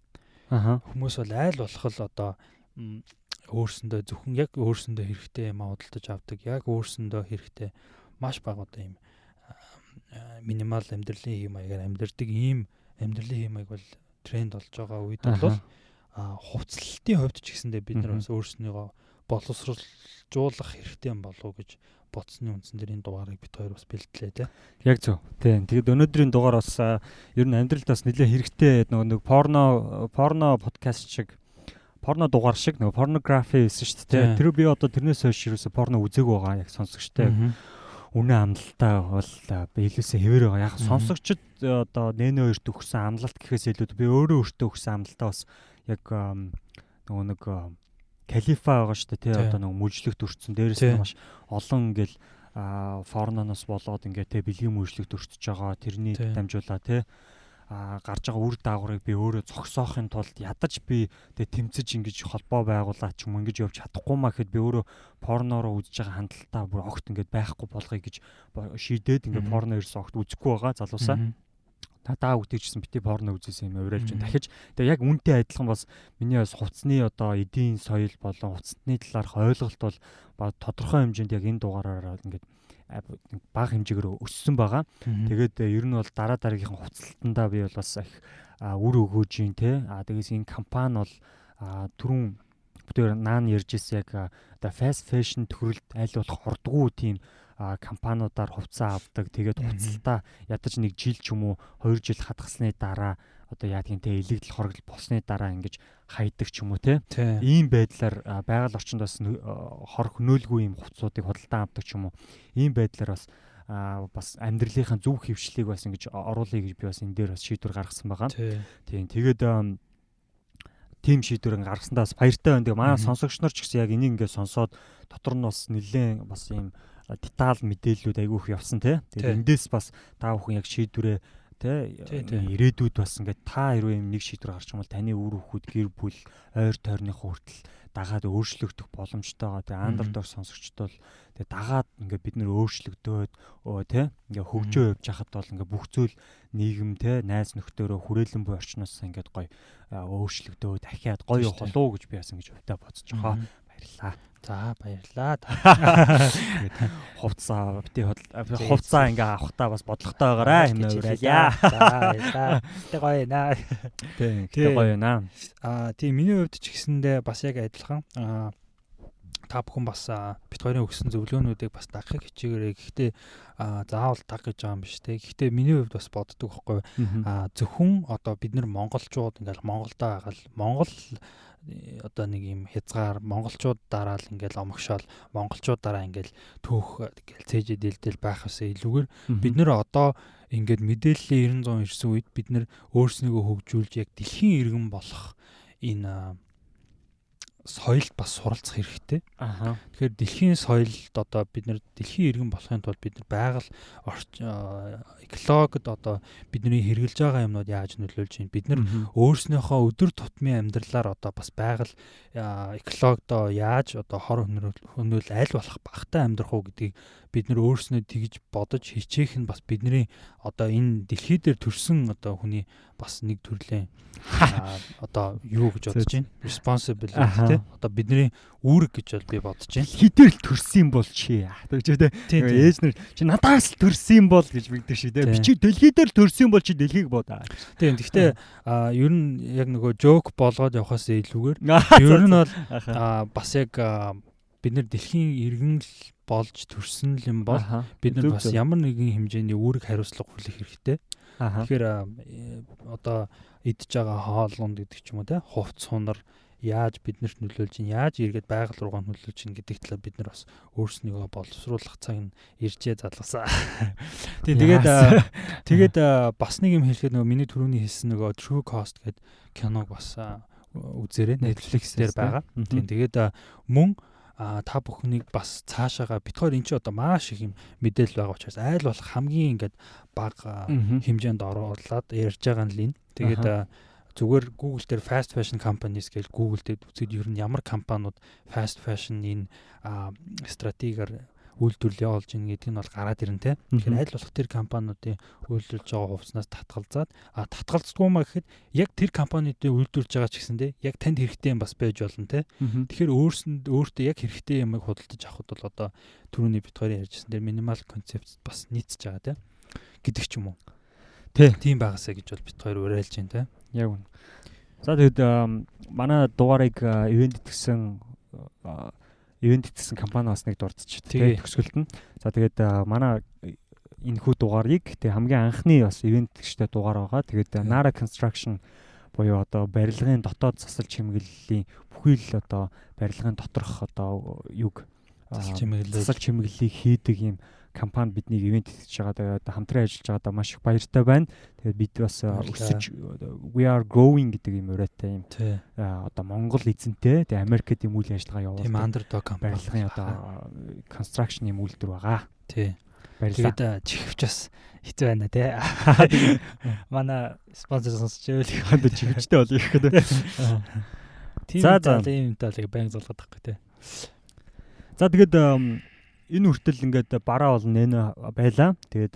Хүмүүс бол айл болох л одоо өөрсөндөө зөвхөн яг өөрсөндөө хэрэгтэй юм худалдаж авдаг. Яг өөрсөндөө хэрэгтэй маш бага одоо юм минимал амьдралын хэм маягаар амьдардаг, ийм амьдралын хэм маяг бол тренд болж байгаа үед бол хувцлалтын хувьд ч гэсэндээ бид нар бас өөрснийгөө боловсруулжуулах хэрэгтэй юм болов уу гэж бодсны үндсэн дээр энэ дугаарыг бид хоёр бас бэлтлээ те. Яг зөв. Тийм. Тэгээд өнөөдрийн дугаар бас ер нь амьдралд бас нэлээ хэрэгтэй, нөгөө нэг порно подкаст шиг, порно дугаар шиг, нөгөө порнографи байсан шүү дээ. Тэр би одоо тэрнээс хойш ерөөсө порно үзээгүй байгаа, яг сонсогчтой. Үнэн амлалтаа бол би илүүсээ хэвээр байгаа. Яг сонсогчд одоо нэнэ хоёрт өгсөн амлалт гэхээс илүү би өөрөө өөртөө өгсөн амлалтаа бас яг нөгөө нэг калифа байгаа шүү дээ тий. Одоо нөгөө мүлжлэгт өртсөн. Дээрээс нь маш олон ингээл порноноос болоод ингээ тий бэлгийн мүлжлэгт өртөж байгаа. Тэрний дамжуулаа тий гарч байгаа үр дагаврыг би өөрөө зогсоохын тулд ядаж би тэгээ тэмцэж ингэж холбоо байгуулаад ч юм ингэж явж чадахгүй маа гэхэд би өөрөө порнороо үзэж байгаа хандлтаа бүр огт ингээд байхгүй болгоё гэж шийдээд ингээд порно ерөөсөө огт үзэхгүй байгаа залуусаа. Даа үтээжсэн бити порно үзсэн юм уриалж байна. Дахиж тэгээ яг үнтэй адилхан бас миний бас хувцсны одоо эдийн соёл болон хувцсны талаарх ойлголт бол тодорхой хэмжээнд яг энэ дугаараараа ингээд бага хэмжээгээр өссөн байгаа. Тэгээд ер нь бол дараа дараагийнхан хувцлалтандаа би бол бас их үр өгөөж юм те. Тэгээс энэ компани бол түрүүн битээр наан ярьж ирсэн яг одоо fast fashion тохиролд аль болох ордгуу тийм компаниудаар хувцас авдаг. Тэгээд хувцалтаа ядаж нэг жил ч юм уу 2 жил хадгалсны дараа одоо яадгийн те элэгдэл хорогдол болсны дараа ингэж хайдаг ч юм уу те. Ийм байдлаар байгаль орчинд бас хор хөнөөлгүй ийм хувцсуудыг худалдан авдаг ч юм уу. Ийм байдлаар бас бас амьдралынхаа зөв хөвшлийг бас ингэж оруулъя гэж би бас энэ дээр бас шийдвэр гаргасан байгаа. Тийм. Тэгээд тийм шийдвэр гаргасандаа бас баяртай байна. Тэгээ манай сонсогч нар ч гэсэн яг энийг ингээд сонсоод дотор нь бас нэлээд бас ийм деталь мэдээллүүд айгүй их явсан тий. Тэгээд эндээс бас та бүхэн яг шийдвэрээ тий ирээдүйд бас ингээд та хэрвээ юм нэг шийдвэр гарч юм бол таны үр хөвгүүд, гэр бүл, ойр тойрныхоо хүртэл дагаад өөрчлөгдөх боломжтойгоо. Тэгээ андердог сонсогчдод бол тэгээ дагаад ингээд бид нэр өөрчлөгдөөд тий ингээд хөгжөө явж хахад бол ингээд бүх зүйл нийгэм тий найз нөхдөөрөө хүрээлэн буй орчноос ингээд гоё өөрчлөгдөө дахиад гоё явах болов уу гэж би бас ингэж хувьдаа бодож байгаа. Баярлалаа. За, баярлалаа. Тэгээд хувцаа бити хувцаа ингээ авахтаа бас бодлоготой байгаарай хэмээн уриалъя. За, баярлалаа. Гэтэ гоё наа. Тийм, гэтэ гоё наа. Аа, тийм, миний хувьд ч гэсэндээ бас яг адилхан. Аа, та бүхэн бас бит хоёрын өгсөн зөвлөгөөнүүдийг бас дагахыг хичээгээрэй. Гэхдээ заавал даг гэж байгаа юм биш те. Гэхдээ миний хувьд бас боддог байхгүй. Зөвхөн одоо бид нар монголчууд ингээл Монголдо байгаал Монгол одоо нэг юм хязгаар монголчууд дараал ингээл омогшоол монголчууд дараа ингээл төөх ингээл цээжээ дэлдэл байх ёсоо илүүгээр бид нэр одоо ингээд мэдээллийн 900 ирсэн үед бид нэр өөрснийгөө хөгжүүлж яг дэлхийн иргэн болох энэ соёлд бас суралцах хэрэгтэй. Тэгэхээр дэлхийн соёлд одоо бид нэр дэлхийн иргэн болохын тулд бид нар байгаль экологид одоо бидний хэрэгжилж байгаа юмнууд яаж нөлөөлж байна? Бид нар өөрснийхөө өдөр тутмын амьдралаар одоо бас байгаль экологидоо яаж одоо хор хөнөөл аль болох багатай амьдрах уу гэдгийг бид нар өөрснөө тэгж бодож хичээх нь бас бидний одоо энэ дэлхий дээр төрсэн одоо хүний бас нэг төрлийн одоо юу гэж бодож байна? Responsibility тий. Одоо бидний үүрэг гэж бол би бодож байна. Дэлхий дээр л төрсөн юм бол чи. Тэгж тий. Ээж нар чи надаас л төрсөн юм бол гэж бигдэг шиг тий. Би чи дэлхий дээр л төрсөн юм бол чи дэлхийг бодаа. Тийм. Гэхдээ ер нь яг нөгөө joke болгоод явахаас илүүгээр ер нь бол бас яг бид нар дэлхийн иргэн л болж төрсөн л юм бол бид нар бас ямар нэгэн хэмжээний үүрэг хариуцлага хүлээх хэрэгтэй. Тэгэхээр одоо идж байгаа хоолунд гэдэг ч юм уу те хувц сунар яаж биднэрт нөлөөлж чинь, яаж эргээд байгаль руугаа нөлөөлж чинь гэдэг талаар бид нар бас өөрснийгөө боловсруулах цаг нь иржээ залгасан. Тийм, тэгээд бас нэг юм хэлэхэд нөгөө миний түрүүний хэлсэн нөгөө True Cost гэдэг киног бас үзээрэй. Netflix дээр байгаа. Тийм, тэгээд мөн та бүхнийг бас цаашаага бит хоёр эн чи одоо маш их юм мэдээлэл байгаа учраас айл болох хамгийн ингээд бага хэмжээнд оруулаад ярьж байгаа нь л энэ. Тэгээд зүгээр Google дээр fast fashion companies гэж Google дээр үзээд ер нь ямар компаниуд fast fashion энэ стратегиар үйлдвэрлэл явуулж ийн гэдэг нь бол гараад ирнэ те. Тэгэхээр аль болох тэр компаниудын үйлдвэрлэж байгаа хувцснаас татгалзаад татгалздгүй маа гэхэд яг тэр компаниудын үйлдвэрлэж байгаа ч гэсэндээ яг танд хэрэгтэй юм бас байж болно те. Тэгэхээр өөрсөнд өөртөө яг хэрэгтэй юмыг худалдаж авахд бол одоо түрүүний бит хоёрын ярьжсэн тэр minimal concept бас нийцэж байгаа те гэдэг ч юм уу. Тий. Тийм байгаасаа гэж бол бит хоёр уриалж байна те. Яг үнэ. За, тэгэд манай дугаарыг ивент итгэсэн ивент итгэсэн компани бас нэг дурдчих тий төгсгөлд нь. За, тэгээд манай энэхүү дугаарыг тэг хамгийн анхны бас ивент итгэжтэй дугаар байгаа. Тэгээд Nara Construction буюу одоо барилгын дотоод засал чимэглэлийн бүхий л одоо барилгын доторх одоо юг засал чимэглэлийг хийдэг юм компани биднийг ивент итгэж байгаа. Тэгээд хамтран ажиллаж байгаадаа маш их баяртай байна. Тэгээд бид бас өсөж we are growing гэдэг юм уриатай юм. Одоо Монгол эзэнтэй тэгээд Америкт юм үйл ажиллагаа явуулдаг. Тийм, underdog компани барилгын одоо construction юм үйлдвэр байгаа. Тий. Баярлалаа. Тэгээд чихвч бас хэцүү байна те. Манай спонсор сонсч байвал их чихвчтэй бол их гэдэг. Тийм. За за, ийм талыг баян зулгаад байхгүй те. За, тэгээд энэ хүртэл ингээд бараа бол нэнэ байлаа. Тэгээд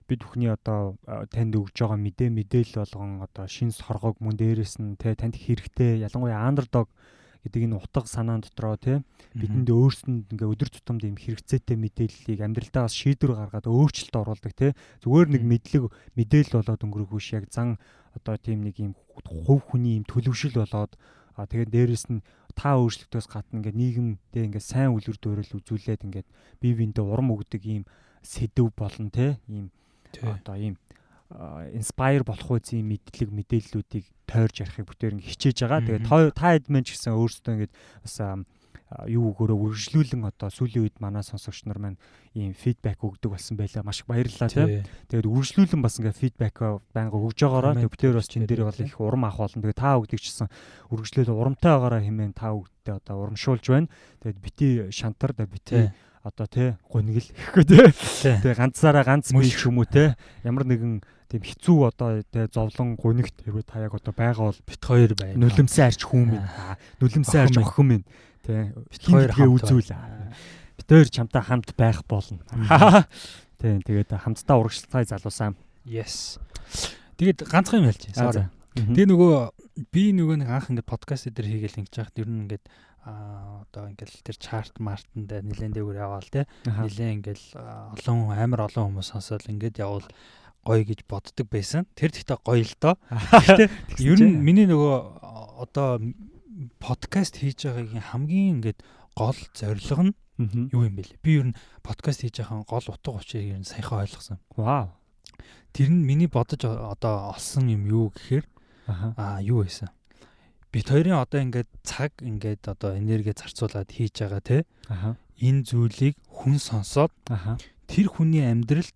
бид бүхний одоо танд өгж байгаа мэдээлэл болгон одоо шин соргог мөн дээрээс нь те танд хэрэгтэй, ялангуяа underdog гэдэг энэ утга санаан дотроо те бидэнд өөрсөнд ингээ өдөр тутамд юм хэрэгцээтэй мэдээллийг амьдралдаа бас шийдвэр гаргаад өөрчлөлт оруулдаг те, зүгээр нэг мэдлэг мэдээлэл болоод өнгөрөх биш, яг зан одоо тийм нэг юм хувь хүний юм төлөвшил болоод тэгээд дээрээс нь Та өөрчлөлтөөс гадна ингээд нийгэмдээ ингээд сайн үлгэр дуурайл үзүүлээд ингээд бие биендээ урам өгдөг ийм сэдэв болно те, ийм одоо ийм inspire болох үз ийм мэдлэг мэдээллүүдийг тойрж ярихыг бүтээр ингээд хичээж байгаа. Тэгээд та хэд мэн ч гэсэн өөрсдөө ингээд бас юу өгөөрөө үргэлжлүүлэн одоо сүүлийн үед манай сонсогч нар маань ийм feedback өгдөг болсон байлаа. Маш их баярлалаа тийм. Тэгээд үргэлжлүүлэн бас ингээд feedback байнга өгж байгаараа. Тэгээд бүтээр бас чин дээр бол их урам авах болно. Тэгээд та өгдөг чсэн үргэлжлүүл урамтай байгаараа хэмээн та өгдөө одоо урамшуулж байна. Тэгээд бити шантар, тэгээд бити одоо тий гунигл гэхгүй тий. Тэгээ ганцаараа ганц бие ч юм уу тий. Ямар нэгэн тийм хэцүү одоо тий зовлон гунигт хэрвээ та яг одоо байгаа бол бит хоёр байна. Нулимсан арч хүн минь. Нулимсан арч охин минь. Тий. Бит хоёр үзүүл. Бит хоёр чамтай хамт байх болно. Тий. Тэгээд хамтдаа урагшлацгаая залуусаа. Yes. Тэгээд ганцхан юм хэлж. Sorry. Тэгээ нөгөө би нөгөө нэг анх ингээд подкаст дээр хийгээл ингэж яхад ер нь ингээд одоо ингээл тэр chart мартанд нэлээд дээгүүр яваал те, нэлээд ингээл олон амар олон хүмүүс сонсоод ингээд явуул гоё гэж боддог байсан. Тэр тэгтээ гоё л доо. Гэхдээ ер нь миний нөгөө одоо подкаст хийж байгаагийн хамгийн ингээд гол зорилго нь юу юм бэ лээ? Би ер нь подкаст хийж байгаа гол утга учирыг ер нь саяхан ойлгосон. Вау. Тэр нь миний бодож одоо олсон юм юу гэхээр юу байсан? Бит хоёрын одоо ингээд цаг ингээд одоо энерги зарцуулаад хийж байгаа те. Энэ зүйлийг хүн сонсоод тэр хүний амьдралд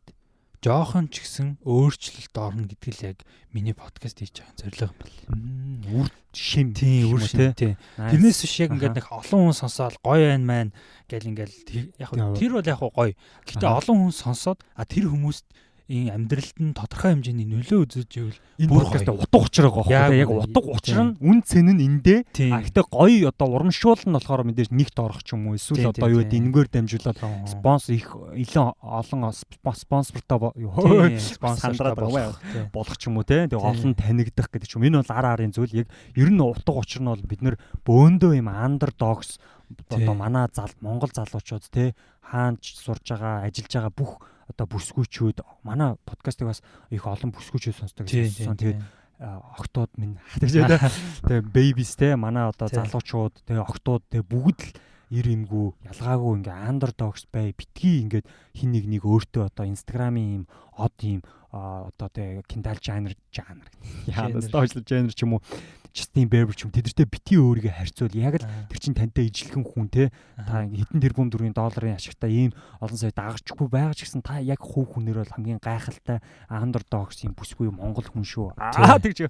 жоохон ч гэсэн өөрчлөлт орно гэдэг л яг миний подкаст хийж байгаа зорилго юм байна. Үр шим. Тийм, үр шим тий. Тэрнээс биш яг ингээд нэг олон хүн сонсоод гоё байна маань гэл ингээл яг тэр бол яг гоё. Гэхдээ олон хүн сонсоод тэр хүмүүст энэ амьдралд нь тодорхой хэмжээний нөлөө үзүүлж ивэл энэ подкаст утга учир байгаа байхгүй яг утга учир нь үн цэн нь эндээ. А гэхдээ гоё одоо урамшуул нь болохоор мэдээж нэгт орох ч юм уу эсвэл одоо юу гэдэг энэгээр дамжуулаад спонсор их илүү олон спонсортой спонсортой болох ч юм уу те. Тэгээ олон танигдах гэдэг ч юм. Энэ бол ар арын зүйл. Яг ер нь утга учир нь бол бид нэр бөөндөө юм underdogs одоо манай зал Монгол залуучууд те хаанч сурж байгаа ажиллаж байгаа бүх одоо бүсгүүчүүд манай подкастыг бас их олон бүсгүүчүүд сонсдог гэсэн. Тэгээд октод минь тэгээ babies те манай одоо залуучууд тэгээ октод тэгээ бүгд л ир имгүү ялгаагүй ингээ underdogs бай битгий ингээд хин нэг нэг өөртөө одоо Instagram-ийн юм од юм одоо тэгээ Kendall Jenner яа стойл Jenner ч юм уу Justin Bieber ч юм тэдэртэй битгий өөрийгөө харьцуул. Яг л тэр чин тантай ижилхэн хүн те та хэдэн тэрбум төгрөгийн долларын ашигтай ийм олон сая дагарчгүй байгаа ч гэсэн та яг хувь хүнээр бол хамгийн гайхалтай underdogs юм бүсгүй Монгол хүн шүү. Аа тэгж.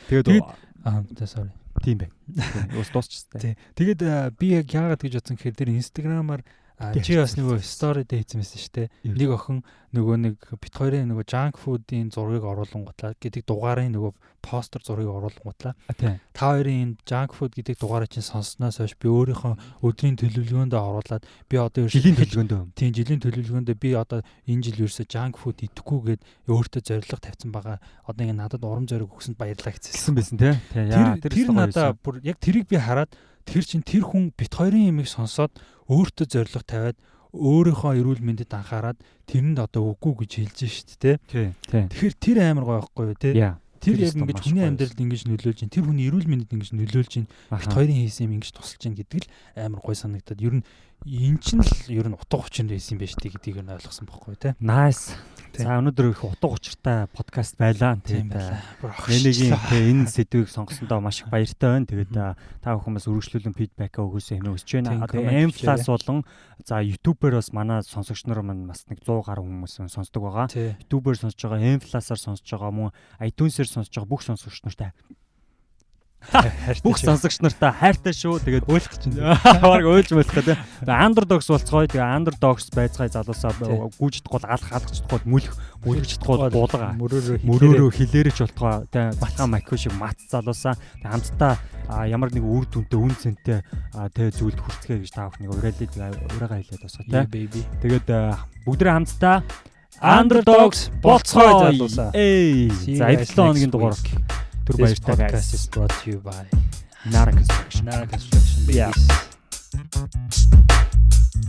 Тэгээд sorry. Тийм байх. Ус дуусчихсан. Тий. Тэгээд би яг яагаад гэж бодсон гэхээр тэр Instagram-аар чи бас нөгөө story дээр хийсэн байсан шүү дээ. Нэг охин нөгөө нэг бит хоёрын нөгөө junk food-ийн зургийг оруулангуутлаа гэдэг дугаарын нөгөө постэр зургийг оруулангуутлаа. Та хоёрын энэ junk food гэдэг дугаарыг чинь сонссноос хойш би өөрийнхөө өдрийн төлөвлөгөөндөө оруулаад би одоо жилийн төлөвлөгөөндөө. Тийм, жилийн төлөвлөгөөндөө би одоо энэ жил ерөөсөө junk food идэхгүй гээд өөртөө зорилго тавьсан байгаа. Одоо ингэ надад урам зориг өгсөнд баярлалаа гэсэн байсан тий. Тэр надаа бүр яг тэрийг би хараад тэр чинь тэр хүн бит хоёрын имийг сонсоод өөртөө зорилго тавиад өөрийнхөө эрүүл мэндэд анхаарад тэрэнд одоо үгүй гэж хэлж шít те. Тэгэхээр тэр амар гоё байхгүй юу те. Тэр яг ингэж хүний амьдралд ингэж нөлөөлж чинь тэр хүний эрүүл мэндэд ингэж нөлөөлж чинь бит хоёрын хийсэн юм ингэж тусалж чинь гэдэг л амар гоё санагдаад ер нь эн чинь л ер нь утга учир байсан юм байна шүү дээ гэдгийг нь ойлгосон байхгүй юу те. Nice. За өнөөдөр их утга учиртай подкаст байлаа. Тэгээд Нэнэгийн энэ сэдвийг сонгосондоо маш их баяртай байна. Тэгээд та бүхэн бас үргэлжлүүлэн фидбэк өгөөсэй хэмээн хүсэж байна. Тэгээд M+ болон за YouTube-ээр бас манай сонсогч нар маань бас нэг 100 гаруй хүмүүс сонсдог байгаа. YouTube-ээр сонсож байгаа, M+-аар сонсож байгаа мөн iTunes-ээр сонсож байгаа бүх сонсогч нартай бүх сонсогч нартай хайртай шүү. Тэгээд уйлах чинь. Бараг уйлж муулах гэдэг. Тэгээд underdogs болцгоё. Тэгээд underdogs байцгаая залуусаа гүйж чадахгүй алах алах чадахгүй мүлх мүлгэж чадахгүй буулга мөрөөрөө хилээрэж болтгоо. Тэгээд батхан макю шиг мац залуусаа. Тэгээд хамтдаа ямар нэг үр дүнтэй үн цэнтэй тэ зүйлд хүрцгээе гэж та бүхнийг уриалъя. Ураагаа хэлээд босгоо тэ. Тэгээд бүгдээ хамтдаа underdogs болцгоё залуусаа. За 7 хоногийн дугаар. This podcast is brought to you by Nara Construction. Nara Construction, babies. Yeah.